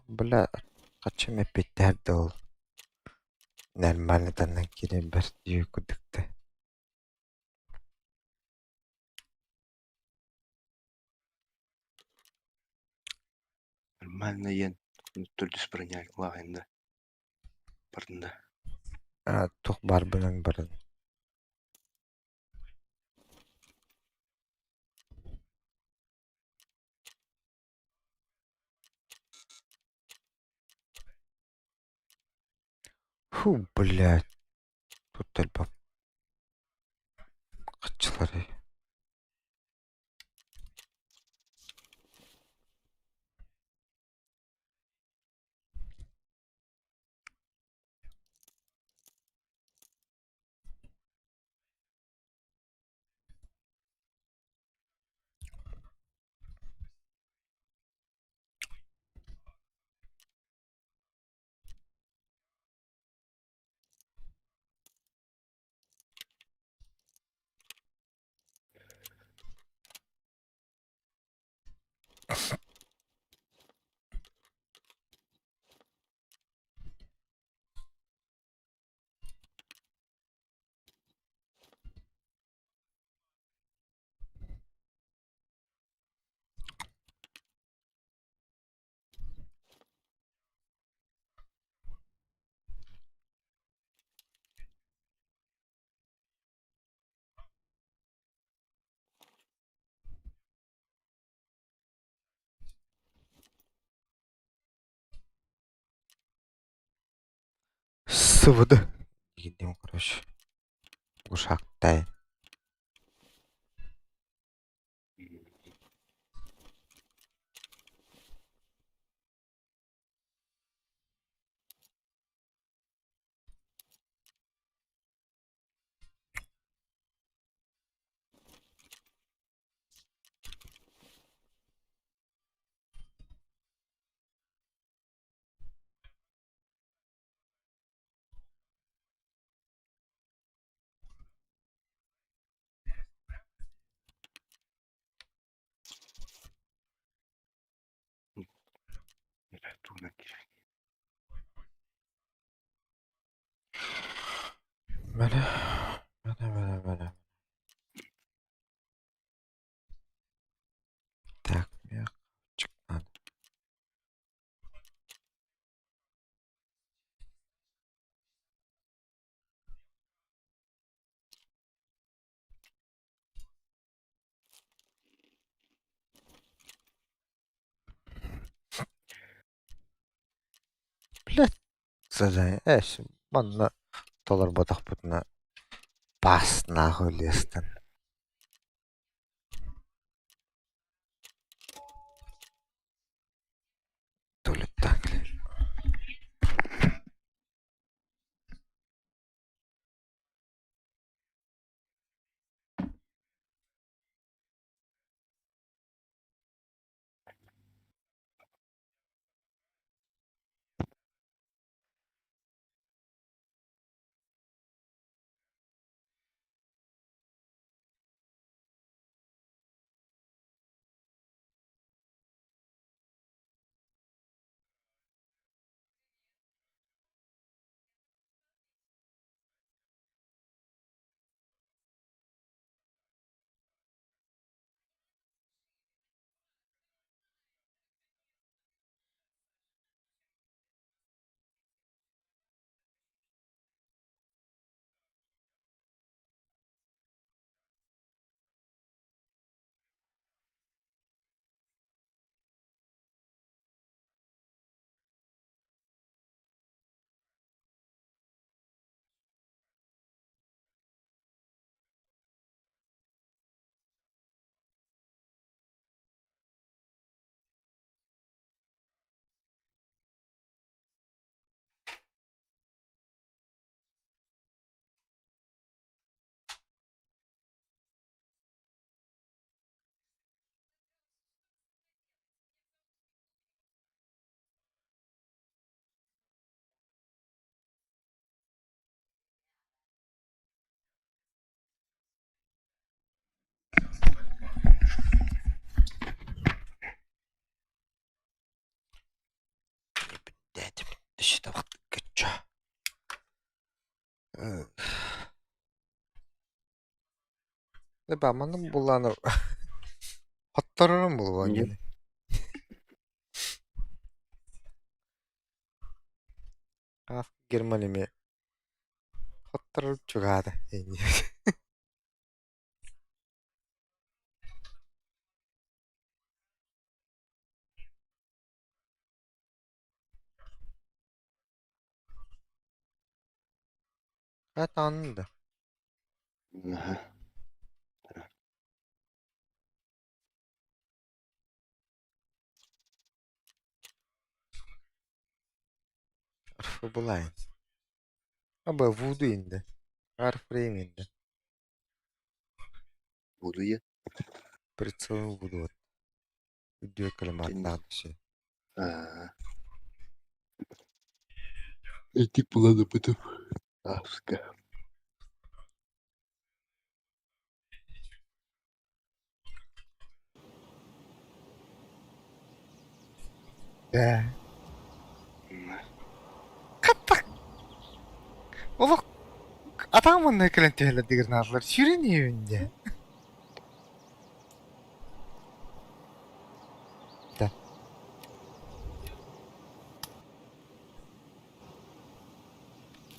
Бля, хачым эппиттэр да ол нормально таннан киирэн бэрт дии курдукта. Нормально иэн төрдүс броня да барында. Туох баарбынан баран. Фу, блядь. Тут элбэх хаччылары. Сывыды. Дигин короче. Ушактай. Задание. Манна толорботохпутуна пас нахуй лестэн. Туалеттаан кэлэр. Маннык буллааны хотторорум буолуо диэн. Герман эмиэ хотторор чугаата Хатан да. Аха. Арфа Аба Voodoo indi. Warframe indi. Voodoo Прицел Voodoo. Видео калиматтаах все. Аа. Этик буланы бытым. Аска. Да. Каттак. Олох атаамын кэлэн түһэлэр дигэр нааллар сүрүн иһинде. Да.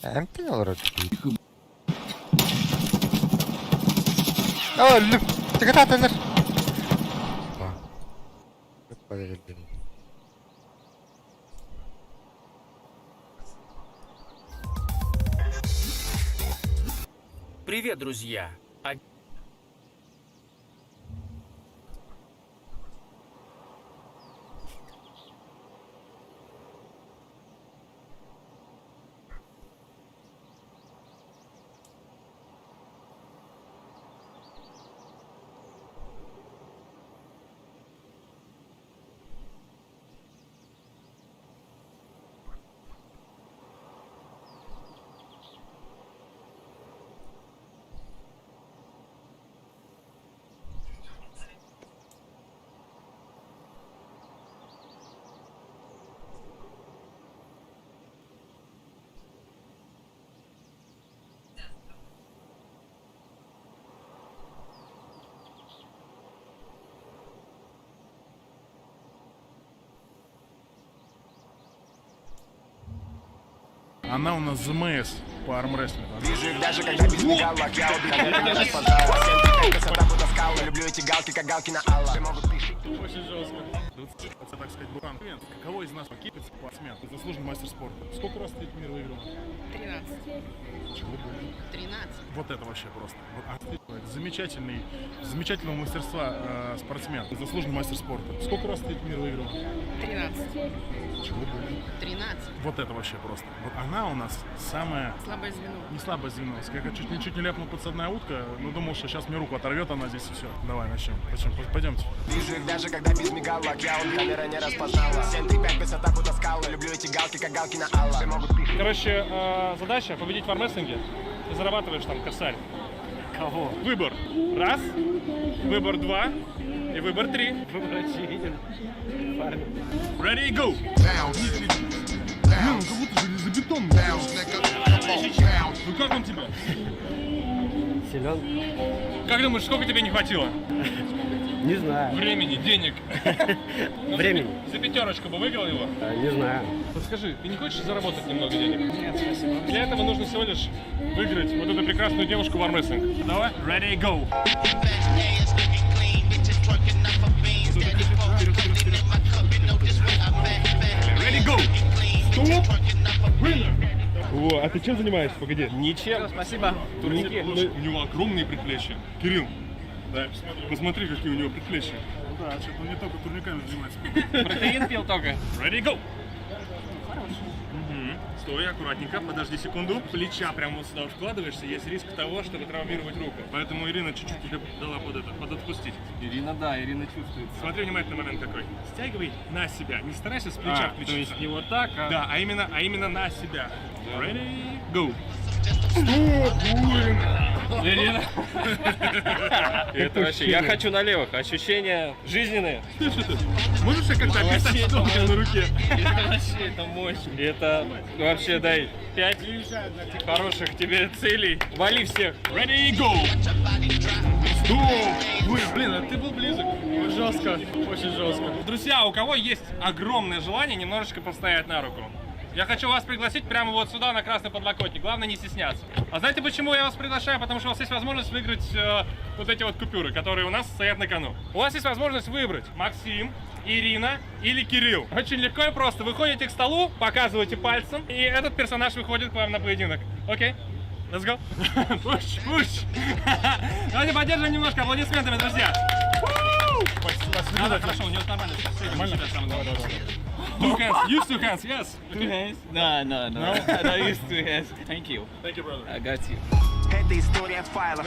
Эмтэн олорор Тихо. Өллүм. Тыгытаатанар. Привет, друзья! А Она у нас ЗМС по армрестлингу. Вижу их даже, когда без мигалок. Я убегаю, когда спортзал. Красота скалы. Люблю эти галки, как галки на Алла. Все могут пишить. Очень жестко. Это, так сказать, бухан. Каково из нас покипит? Спортсмен, заслуженный мастер спорта. Сколько раз ты мир выиграл? 13. Чего больше? 13. Вот это вообще просто. Вот, замечательный, замечательного мастерства спортсмен, заслуженный мастер спорта. Сколько раз ты мир выиграл? 13. Чего больше? 13. Вот это вообще просто. Вот она у нас самая Слабое звено. не слабое звено. Я чуть не ляпнул подсадная утка, но думал, что сейчас мне руку оторвет она здесь и все. Давай, начнем. Начнем. Пойдемте. Вижу их даже, когда без мигалок. Я он камера не распознала. 7-3-5, высота будто скалы. Люблю эти галки, как галки на Алла. Все могут Короче, задача победить в армрестлинге. Ты зарабатываешь там косарь. Кого? Выбор. Раз, выбор два и выбор три. Выбор очевиден. Ready, go! Блин, он как будто железобетонный. Ну как он тебе? Силен? Как думаешь, сколько тебе не хватило? Не знаю. Времени, денег. Ну, Времени. За пятерочку бы выиграл его? Не знаю. Вот скажи, ты не хочешь заработать немного денег? Нет, спасибо. Для этого нужно всего лишь выиграть вот эту прекрасную девушку в армрестлинг. Давай, ready, go! Ready, go! Стоп! Winner! Во, а ты чем занимаешься? Погоди. Ничем. Спасибо. Турники. У него огромные предплечья. Кирилл, Да, посмотрю. посмотри, какие у него предплечья. Ну да, что-то он не только турниками занимается. Протеин пил только. Ready, go! Мгм. Стой, аккуратненько, подожди секунду. Плеча прямо вот сюда вот вкладываешься, есть риск того, чтобы травмировать руку. Поэтому Ирина чуть-чуть тебе дала под это, подотпустить. Ирина, да, Ирина чувствует. Смотри внимательно момент какой. Стягивай на себя, не старайся с плеча А, включиться. то есть не вот так, а... Да, а именно на себя. Ready, go! Стоп! Блин! Ирина. Это вообще, я хочу на левых. Ощущения жизненные. Ты что ты? Можешь себе как-то описать, что у тебя на руке? Это вообще, это мощь. Это вообще, дай пять хороших тебе целей. Вали всех. Ready, go! Стоп! Ой, блин, а ты был близок. Жестко, очень жестко. Друзья, у кого есть огромное желание немножечко постоять на руку? Я хочу вас пригласить прямо вот сюда, на красный подлокотник. Главное не стесняться. А знаете, почему я вас приглашаю? Потому что у вас есть возможность выиграть вот эти вот купюры, которые у нас стоят на кону. У вас есть возможность выбрать Максим, Ирина или Кирилл. Очень легко и просто. Вы ходите к столу, показываете пальцем, и этот персонаж выходит к вам на поединок. Окей? Let's go. Push, push. Давайте поддержим немножко аплодисментами, друзья. Да, да, хорошо, у него нормально. Нормально? Two hands, use two hands, yes. Two hands? No, no, no. I don't use two hands. Thank you. Thank you, brother. I got you. Это история в файлах.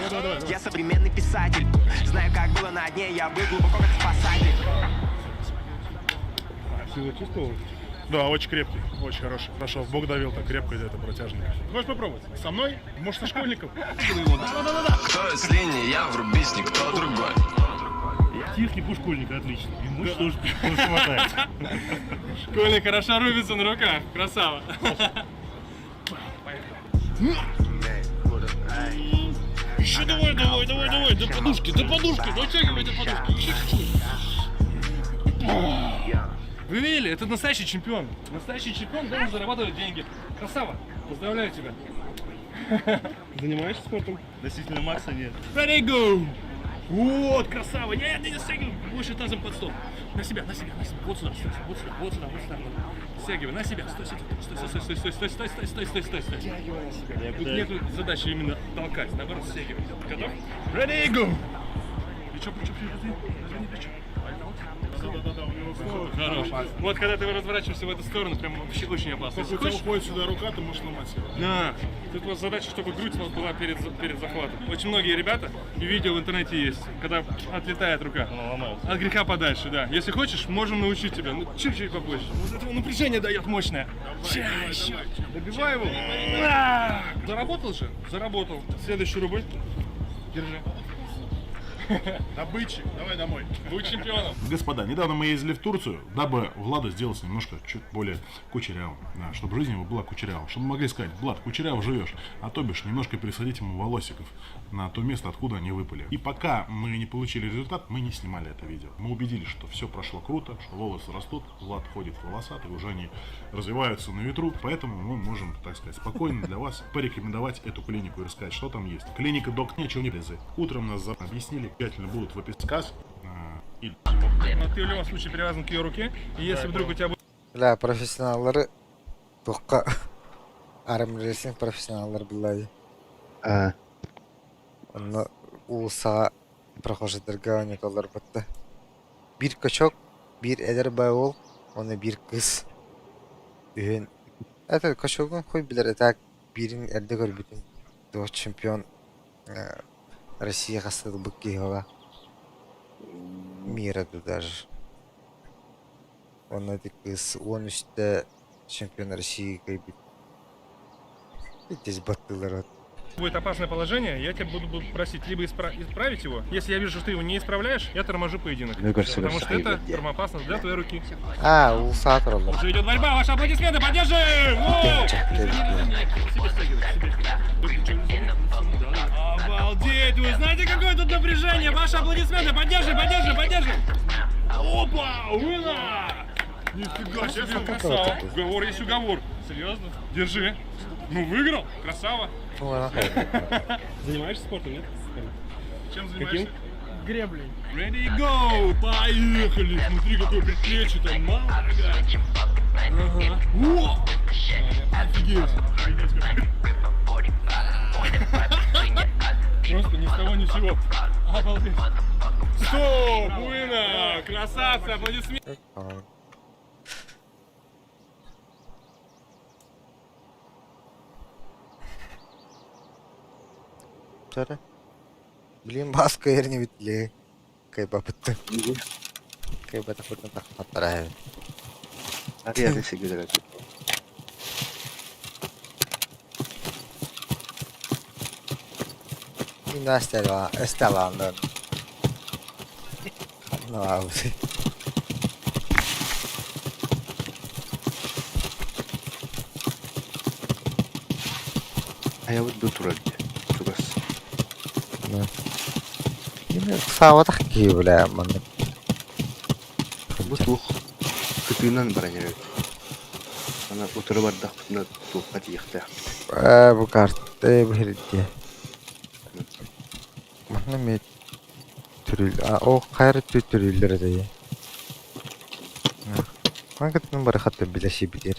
Я современный писатель. Знаю, как было на дне. Я был глубоко как спасатель. Силу чувствовал? Да, очень крепкий, очень хороший. Хорошо, в бок давил так крепко где-то протяжненько. Хочешь попробовать? Со мной? Может, со школьником? Кто с линии, я врубись, никто другой. Технику школьника отлично. И мышц тоже хватает. Школьник хорошо рубится на руках. Красава. Еще давай, давай, давай, давай, до подушки, до подушки, дотягивай до подушки. Еще чуть-чуть. Вы видели, это настоящий чемпион. Настоящий чемпион должен зарабатывать деньги. Красава, поздравляю тебя. Занимаешься спортом? Относительно Макса нет. Ready, go! Вот, красава! Нет, не, не стягивай! Больше тазом под стол. На себя, на себя, на себя. Вот сюда, сюда, вот сюда, вот сюда, вот сюда. Стягивай, на себя. Стой, стой, стой, стой, стой, стой, стой, стой, стой, стой, стой, стой. Стягивай на себя. Тут нету задачи именно толкать, наоборот, стягивай. Готов? Ready, go! Плечо, плечо, плечо, разверни, разверни плечо. Да-да-да, у него снова. Хорош. Вот когда ты разворачиваешься в эту сторону, прям вообще очень опасно. Если у тебя уходит сюда рука, ты можешь сломать его. Да. Тут вот задача, чтобы грудь была перед захватом. Очень многие ребята, и видео в интернете есть, когда отлетает рука. От греха подальше, да. Если хочешь, можем научить тебя. Ну, чуть-чуть попозже. Вот этого напряжение дает мощное. Ща, еще. Добивай его. А, заработал же? Заработал. Следующий рубль. Держи. Добытчик, давай домой. Будь чемпионом. Господа, недавно мы ездили в Турцию, дабы Владу сделать немножко чуть более кучерявым. Да, чтобы жизнь его была кучерявым. Чтобы мы могли сказать: «Влад, кучеряво живешь». А то бишь немножко пересадить ему волосиков на то место, откуда они выпали. И пока мы не получили результат, мы не снимали это видео. Мы убедились, что все прошло круто, что волосы растут, Влад ходит волосатый, уже они развиваются на ветру. Поэтому мы можем, так сказать, спокойно для вас порекомендовать эту клинику и рассказать, что там есть. Клиника Док Нечего не лезет. Утром нас объяснили, обязательно будут в описании. И Но ты в любом случае привязан к ее руке. И если вдруг у тебя будет Бля, профессионаллары туохха армрестлинг профессионаллар буллаайы. Аа, Онно уулуссаҕа прохожайдарга оонньотоллор батта. Биир качок, биир эдэр баай уол уонна биир кыыс. Үһүн это качогун хуй билэр этак биирин эрдэ көрбүтүм. Туох чемпион Россия хаста ылбыт киһи буолла. Мира даже. Уонна ити кыыс уон үстэ чемпион России кыайбыт. Здесь баттыылар Будет опасное положение, я тебя буду просить либо исправить его. Если я вижу, что ты его не исправляешь, я торможу поединок. Ну, кажется, Потому что это кажется, травмоопасно для твоей руки. А, уулусаҕа тураллар. Уже идет борьба, ваши аплодисменты, поддержим! Воу! Себе стягивай, себе. Обалдеть! Вы знаете, какое тут напряжение? Ваши аплодисменты, поддержим, поддержим, поддержим! Опа! Уина! Нифига себе, красава! Уговор есть уговор. Серьезно? Держи. Ну, выиграл, красава. Занимаешься спортом, нет? Чем занимаешься? Греблей. Ready, go! Поехали! Смотри, какое предплечье там, мама дорогая. Ага. О! Офигеть! Офигеть, как. Просто ни с того ни с сего. Обалдеть. Стоп! Уина! Красавцы! Аплодисменты! Чара. Блин, баска ерне битли. Кайбапытты. Кайбатахпытын тахтаттара. Арыйа сигилер. Мин Настя Эстеландан. Ханна Хайабыт бу турар дии. Чугас. Саабатах киһи бля маннык. Бу туох кытыынан баран эрэбит. Аны утары бардахпытына туохха тиийиэхтээхпит. Ээ бу карта бу иһирдиэ. Манна эмиэ түрүл а ол хайа эрэ түрүллэр этэ Маны кытта бары хатта билэ сиэбитигэр.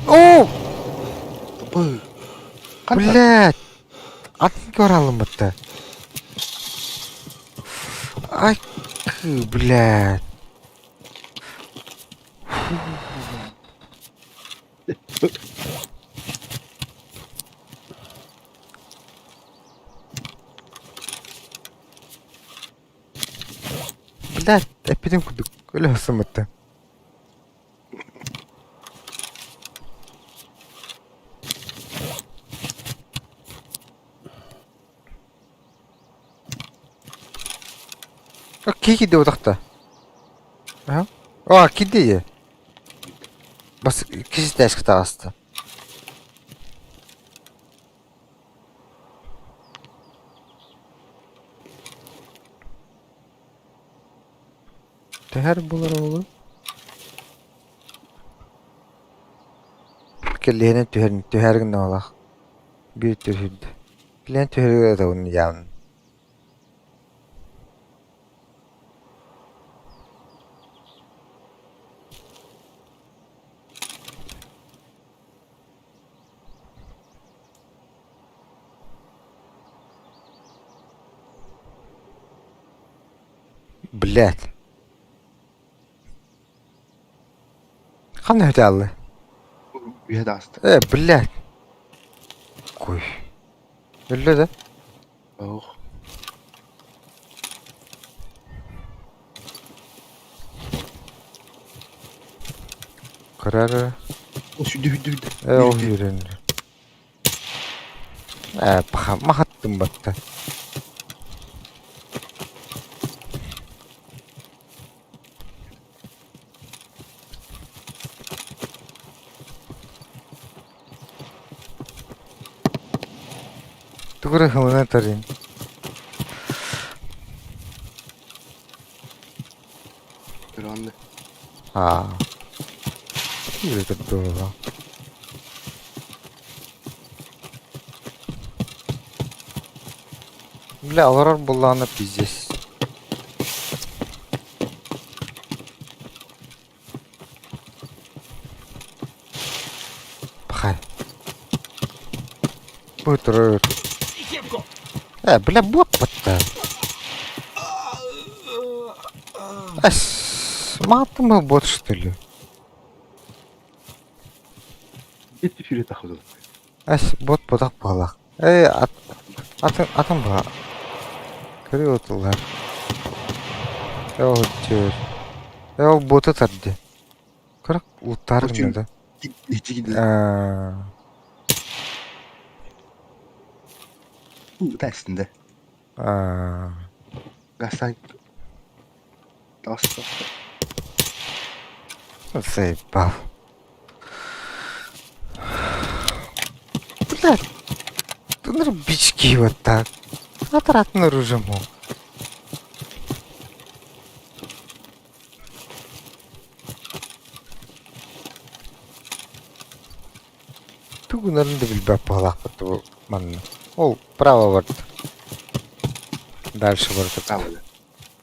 Оо! Бу Блядь! Атын көралыммытта. Ай, блядь. Блядь, эппитим курдук өлө сыммытта. Киһи киирдэ утахта. Аха. О, киирдэ дии. Бас киһи тээскэ таҕыста. Түһэр буолар уолу. Кэллиһинэн түһэр түһэр гынналаах. Биир түһүрдэ. Кэлэн түһэргэ ытабын дьаамын. Блядь. Ханна үтэ Үһэ даҕаста. Э, блядь. Кой. Өллө да? Ох. Көрөр. Сүдү сүдү сүдү. Э, ол үүрэн. Э, паха махаттым батта. Тугу эрэ ылына тарин. Көрөҕүн Аа. Киирэ турдула. Бля, олорор буоллаҕына пиздец. Бу турар. Бля, буоппаттан. Эс, матым бот что ли? Ити сүрэ тахыдыл. Эс, бот бодак буолах. Эй, ат, атын, атын була. Көрү отулар. Э, ол чөр. Э, ол боты тарды. Кырак уттар гына да. Ити Тестінде. Гасан. Тас тас. Заебал. Блядь. Ты на бички вот так. Отратно оружие мог. Тугунарын да билбэт баҕалаахпыт бу манна. Ол право барда. Дальше барда. Право.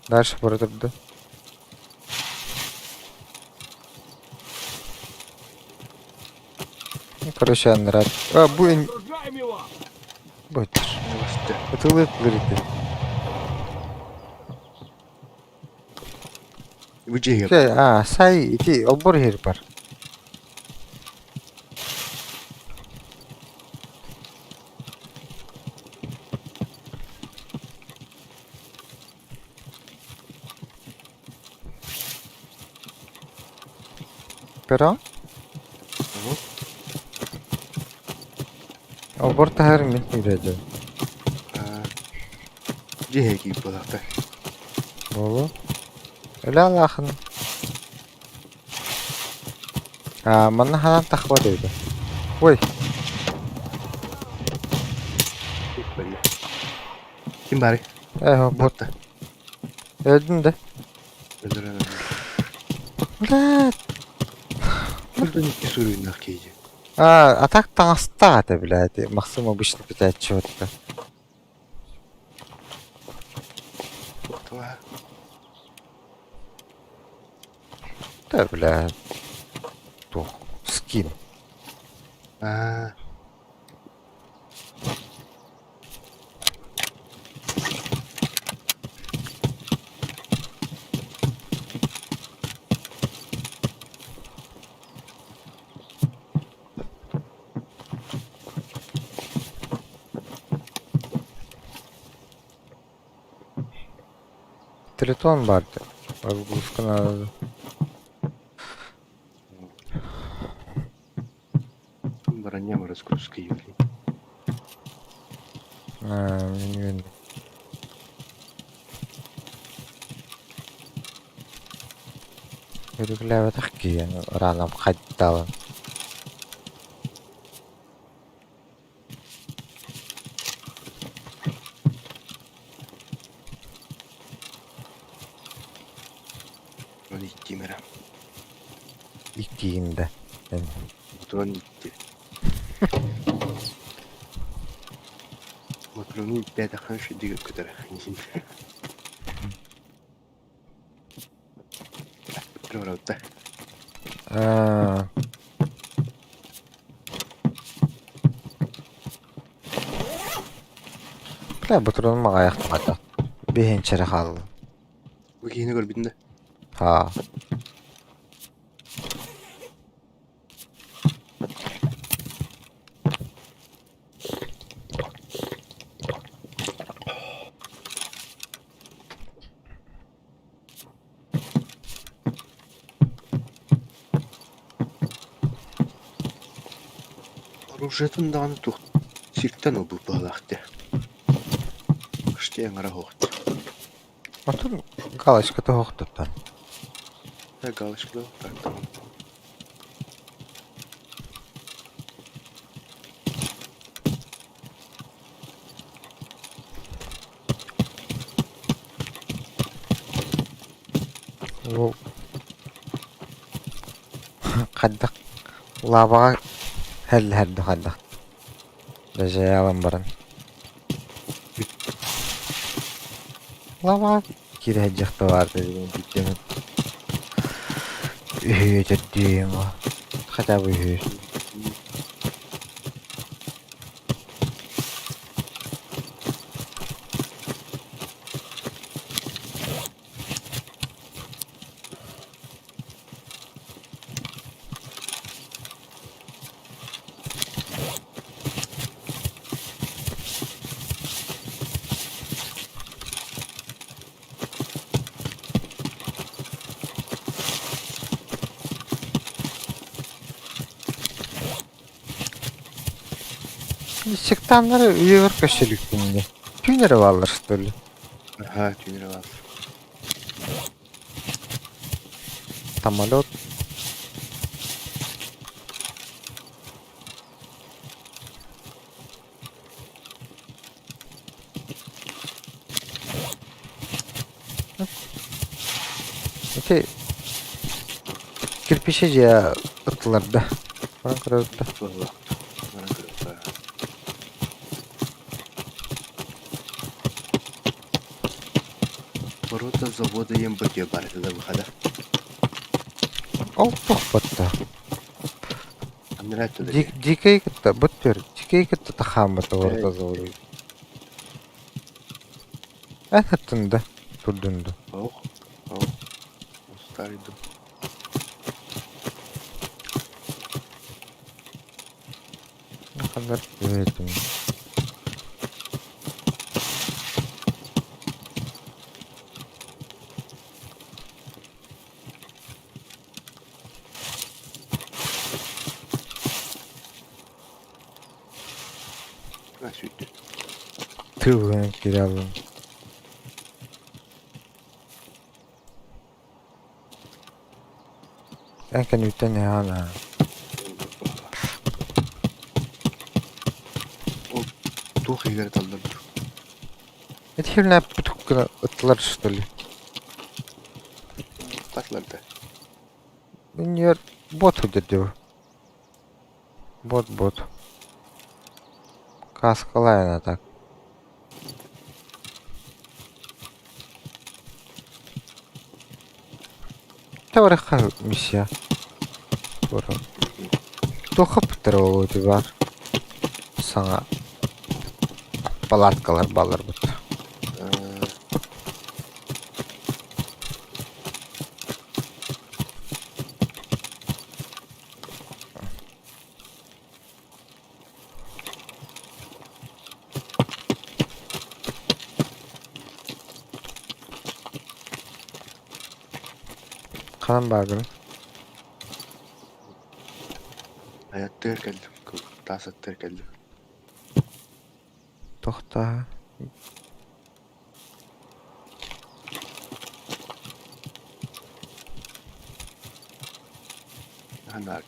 Дальше барда да. Ну, короче, анрат. А, бу ин... Бу Ытылык лырыты. Бу дьиэгэ Чэ, аа, сай ити олбор иһэр бар. Però олбор таһар мин үрэдэ. Дьиэгэ киир буолаахтар. Буолуо. Өлө алаахын. Аа, манна ханаан тахпат эбит. Ой, Ким баарый? э, бот. Өлдүн да. Өлөр Блядь. Buradan икки суруйунах киһи. А, а так таҥастаах этэ, блядь. Максим обычно питает чего-то. Туохтала. Да, блядь. Туох. Скин. Аа. Тритон барды. Разгрузка надо. Броня разгрузка юли. А, мне не видно. Үрүглээбэтэх киһи раном хаттаалан. Трон икки мера. Иккиин да. Трон икки. Матрону иккээтэххин шүдүгү көтөр. Трон Аа. Бля, ботуруонум аҕыйахтаата. Биһинчэрэ хаалла. Бу киһини көрбүтүн да. Аа. Оружиетын даҕаны туох сиртэн ылбыт быһыылаах дии. Почти аҥара суох дии. Оттон галочката суохтуттан. Да, галочка да, так там. Ол хайдах лаваҕа һэллэһэрдэ хайдах дьайаалан баран лаваҕа киирэ сылдьыахта баар диэн үһүө төрдүө хотя бы үһүө. Сектаннары үйэбэр көсө иликпин дии. Түүн эрэ бааллар что ли? Аһаа, түүн эрэ бааллар. Самолет. Ити кирпичи дьиэ ыттылар да. Баран көрөбүт да. Туолла. Баран көрүөххэ. Ворота завода ЕМБТ барыта да выхода. Ол тохпотто. Аннара өттө да дии. Дикэй кытта бу түр. Дикэй кытта тахааммыта ворота завода. Эн хаттын да турдун да. Ох, ох. Старый дом. Хандар этим. А, сүттү. Тылын киралын. Эн кэнниттэн иһаана. Ол туох иһигэр таллар дуу? Эти херня бүтүк ыттылар что ли? Татлар да. Нер бот удердеу. Бот бот. Каскалайна так. Таварыха миссия. Борон. Туохха бүттэр ол бар. Саҥа палаткалар баллар бут. Ханан бааргын? Айаттыыр кэллим, таас аттыыр кэллим. Тохтаа. Ханна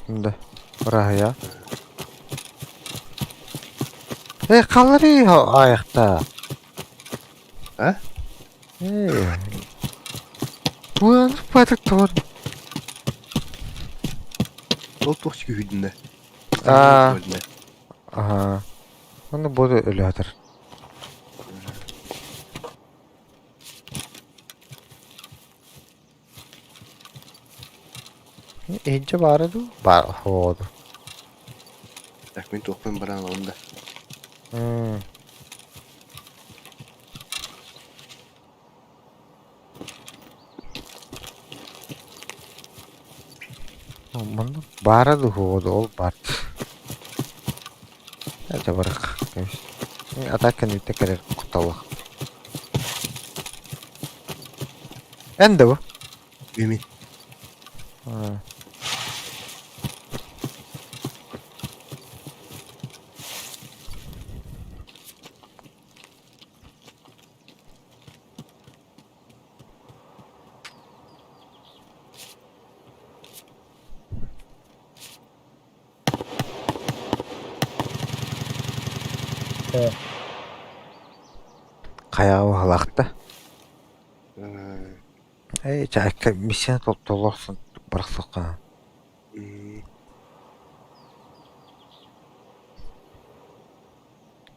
Да. Ырааһыйа. Э, халлары айахта. А? Э. Буан патык тор. Ол туох күүһүдүнэ? Аа. Аха. Оны буду өлөтөр. Иһинчэ баара дуу? Баар оҕоду. Так мин туохпун баран ылабын да. Манна баара дуу оҕоду ол баар. Это барах. Атака кэнниттэн кэлэр кутталлаах. Эн да бу? Мин. Хайаҕа баһылаахта. Эй, чаакка миссияны толорсон барахсыкка.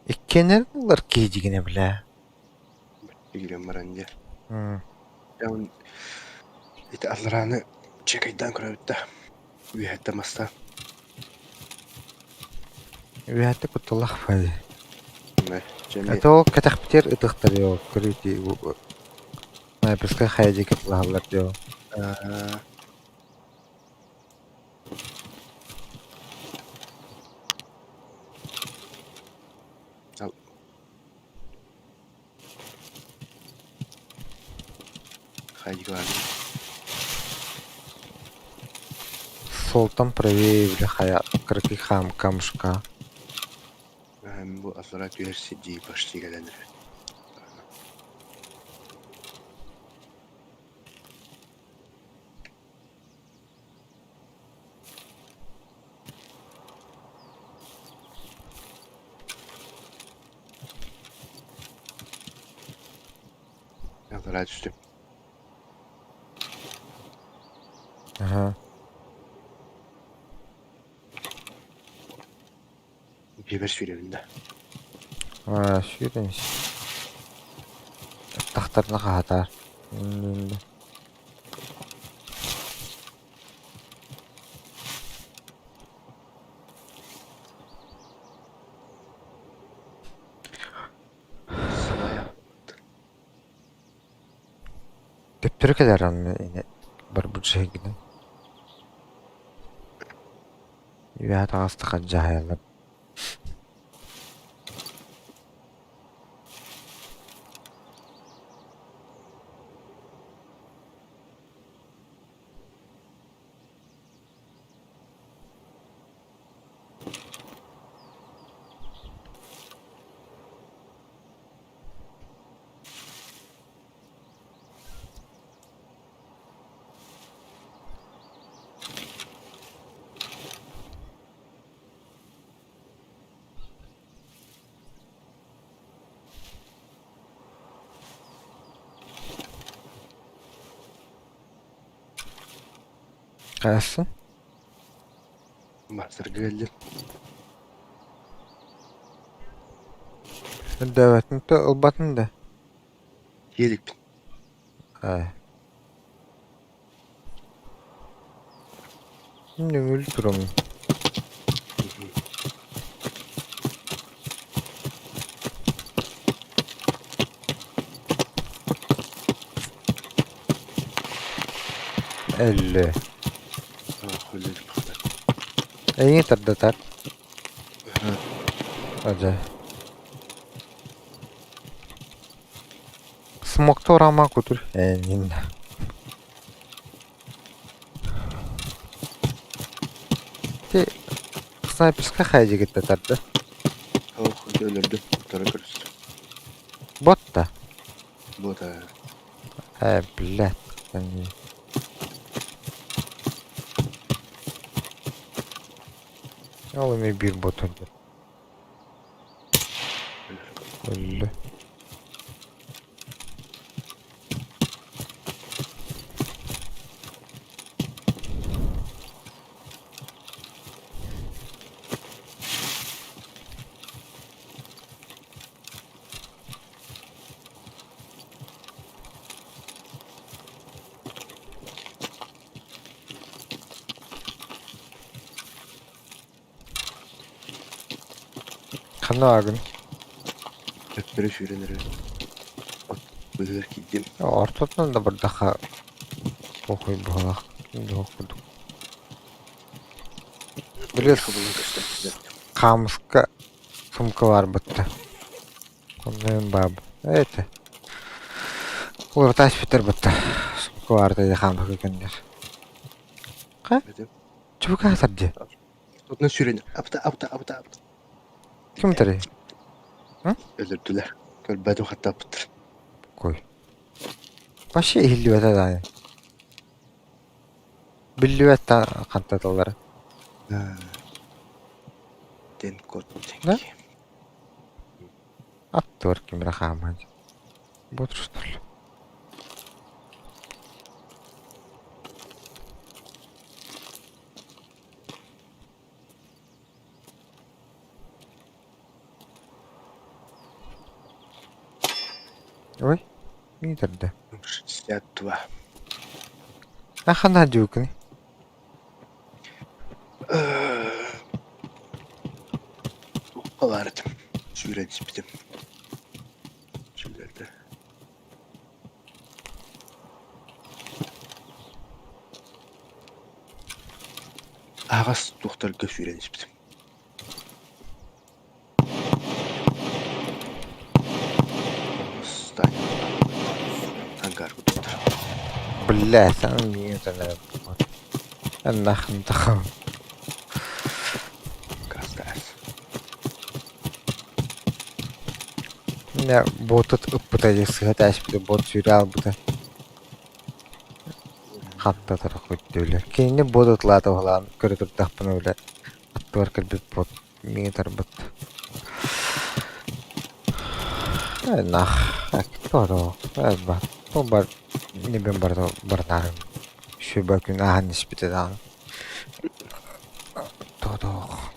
Иккиэннэрин ылар киһи дьигинэ билээ. Киирэн баран дьэ. Ити алларааны чекайдаан көрөбүт да. Үөһэттэн бастаан. Үөһэттэ кутталлаах баайы. Это ол кэтэхпитигэр ытыхтар ол көрүүти снайперскай хайа диэки тылаһаллар дио. Хайа диэки баар. Суолтан правее били хайа кыракый камушка. Бу аллара түһэр сирдии почти кэлэн эрэр. Аллара түстүм. Аха. Биэбэр сүүрэбин да. Аа, сүүрэн ис. Тахтарына хаһатаар. Салайа. Төптөрү кэлэр онно барбыт дьиһигинэн. Үөһэ таҕыстахха дьаһайаллар. Хайасын? Мастарга кэллим. Өйдөөбөтүн да ылбатын да? Тиэликпин. Ээ. Нөҥүл турабын. Эллэ. Эйиҥи тардатар. Адьа. Смокта урама кутур. Ээ, нинна. Ти снайперскай хайдьыгытта тарда. Ох, өлөрдүм. Утары көрүстүм. Ботта. Бота. Э, блядь. Ол эмиэ биир бот өлдө. Өллө. Ханна бааргын? Төттөрү сүүрэн эрэр. От быыһыгар киирдим. Ортотунан да бардахха похуй быһалаах туох курдук. Били хаамыска сумка баарбытта. Онно бааб. Это. Уларытааш бүтэр бытта. Сумка баарта дии хаамыска көннөр. Ха? Чубука дии. Ортотунан сүүрэн апта апта апта апта. Ким тарый? Өлөрдүлэр. Көрбөтүм хаттааппыттар. Кой. Вообще иһиллибэтэ даҕаны. Биллибэт да хантаталлара. Ден кот Да? Аттыгар ким эрэ хааман. Ботрустар. Ой, миитэрдэ. 62. А ханна дьуукуный? Туохха баар этим? Сүүрэн испитим. Сүүлэрдэ. Аһаҕас туохтарга сүүрэн испитим. Ангар курдуктар. Бля, сам миигин санаабыт. Нахнтахам. Кастаас. Мэ ботут ыппыта дии сыһа тээспитэ бот сүүрэ аалбыта. Хаттатар көттүүлэр. Кинини бот ытлаата уһалаан көрө турдахпына бile аттыбар кэлбит бот миҥэ тарбыт. Нах, торо, ба, бу бар, небен барда барнарым. Сүбэ күн ааһан испитэ даҕаны. Тодох.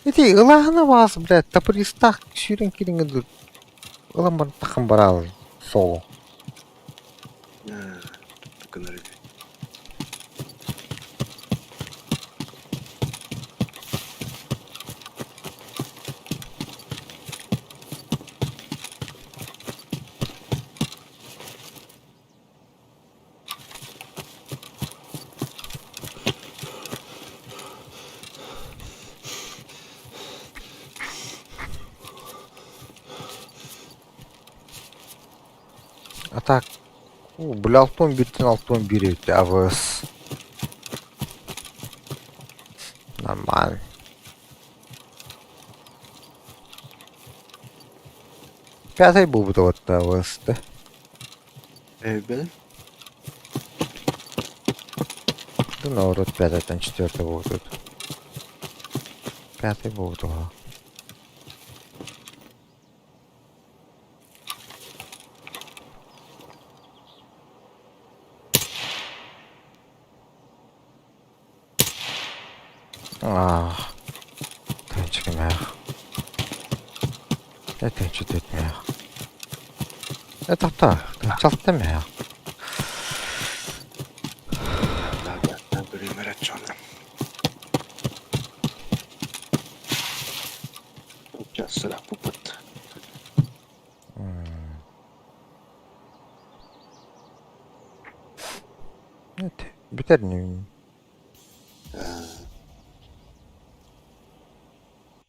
Ити ылааһына баас, блядь, тапыристаах сүүрэн кириҥэ ду ылан баран таххан бараалын соло. Гынар үһү. А так, бля, алтан бииртэн 61 эбит АВС. Нормально. Пятый буолбута уотта АВС-та. Эбэл. Да наоборот, пятый, четвертый буолбут. Пятый буолбут оҕо. Аах, тэнчикимээх. Тэнчитэтмээх. Э, тахта, чалтымээх. Сыраппыппыт. Бүтэр.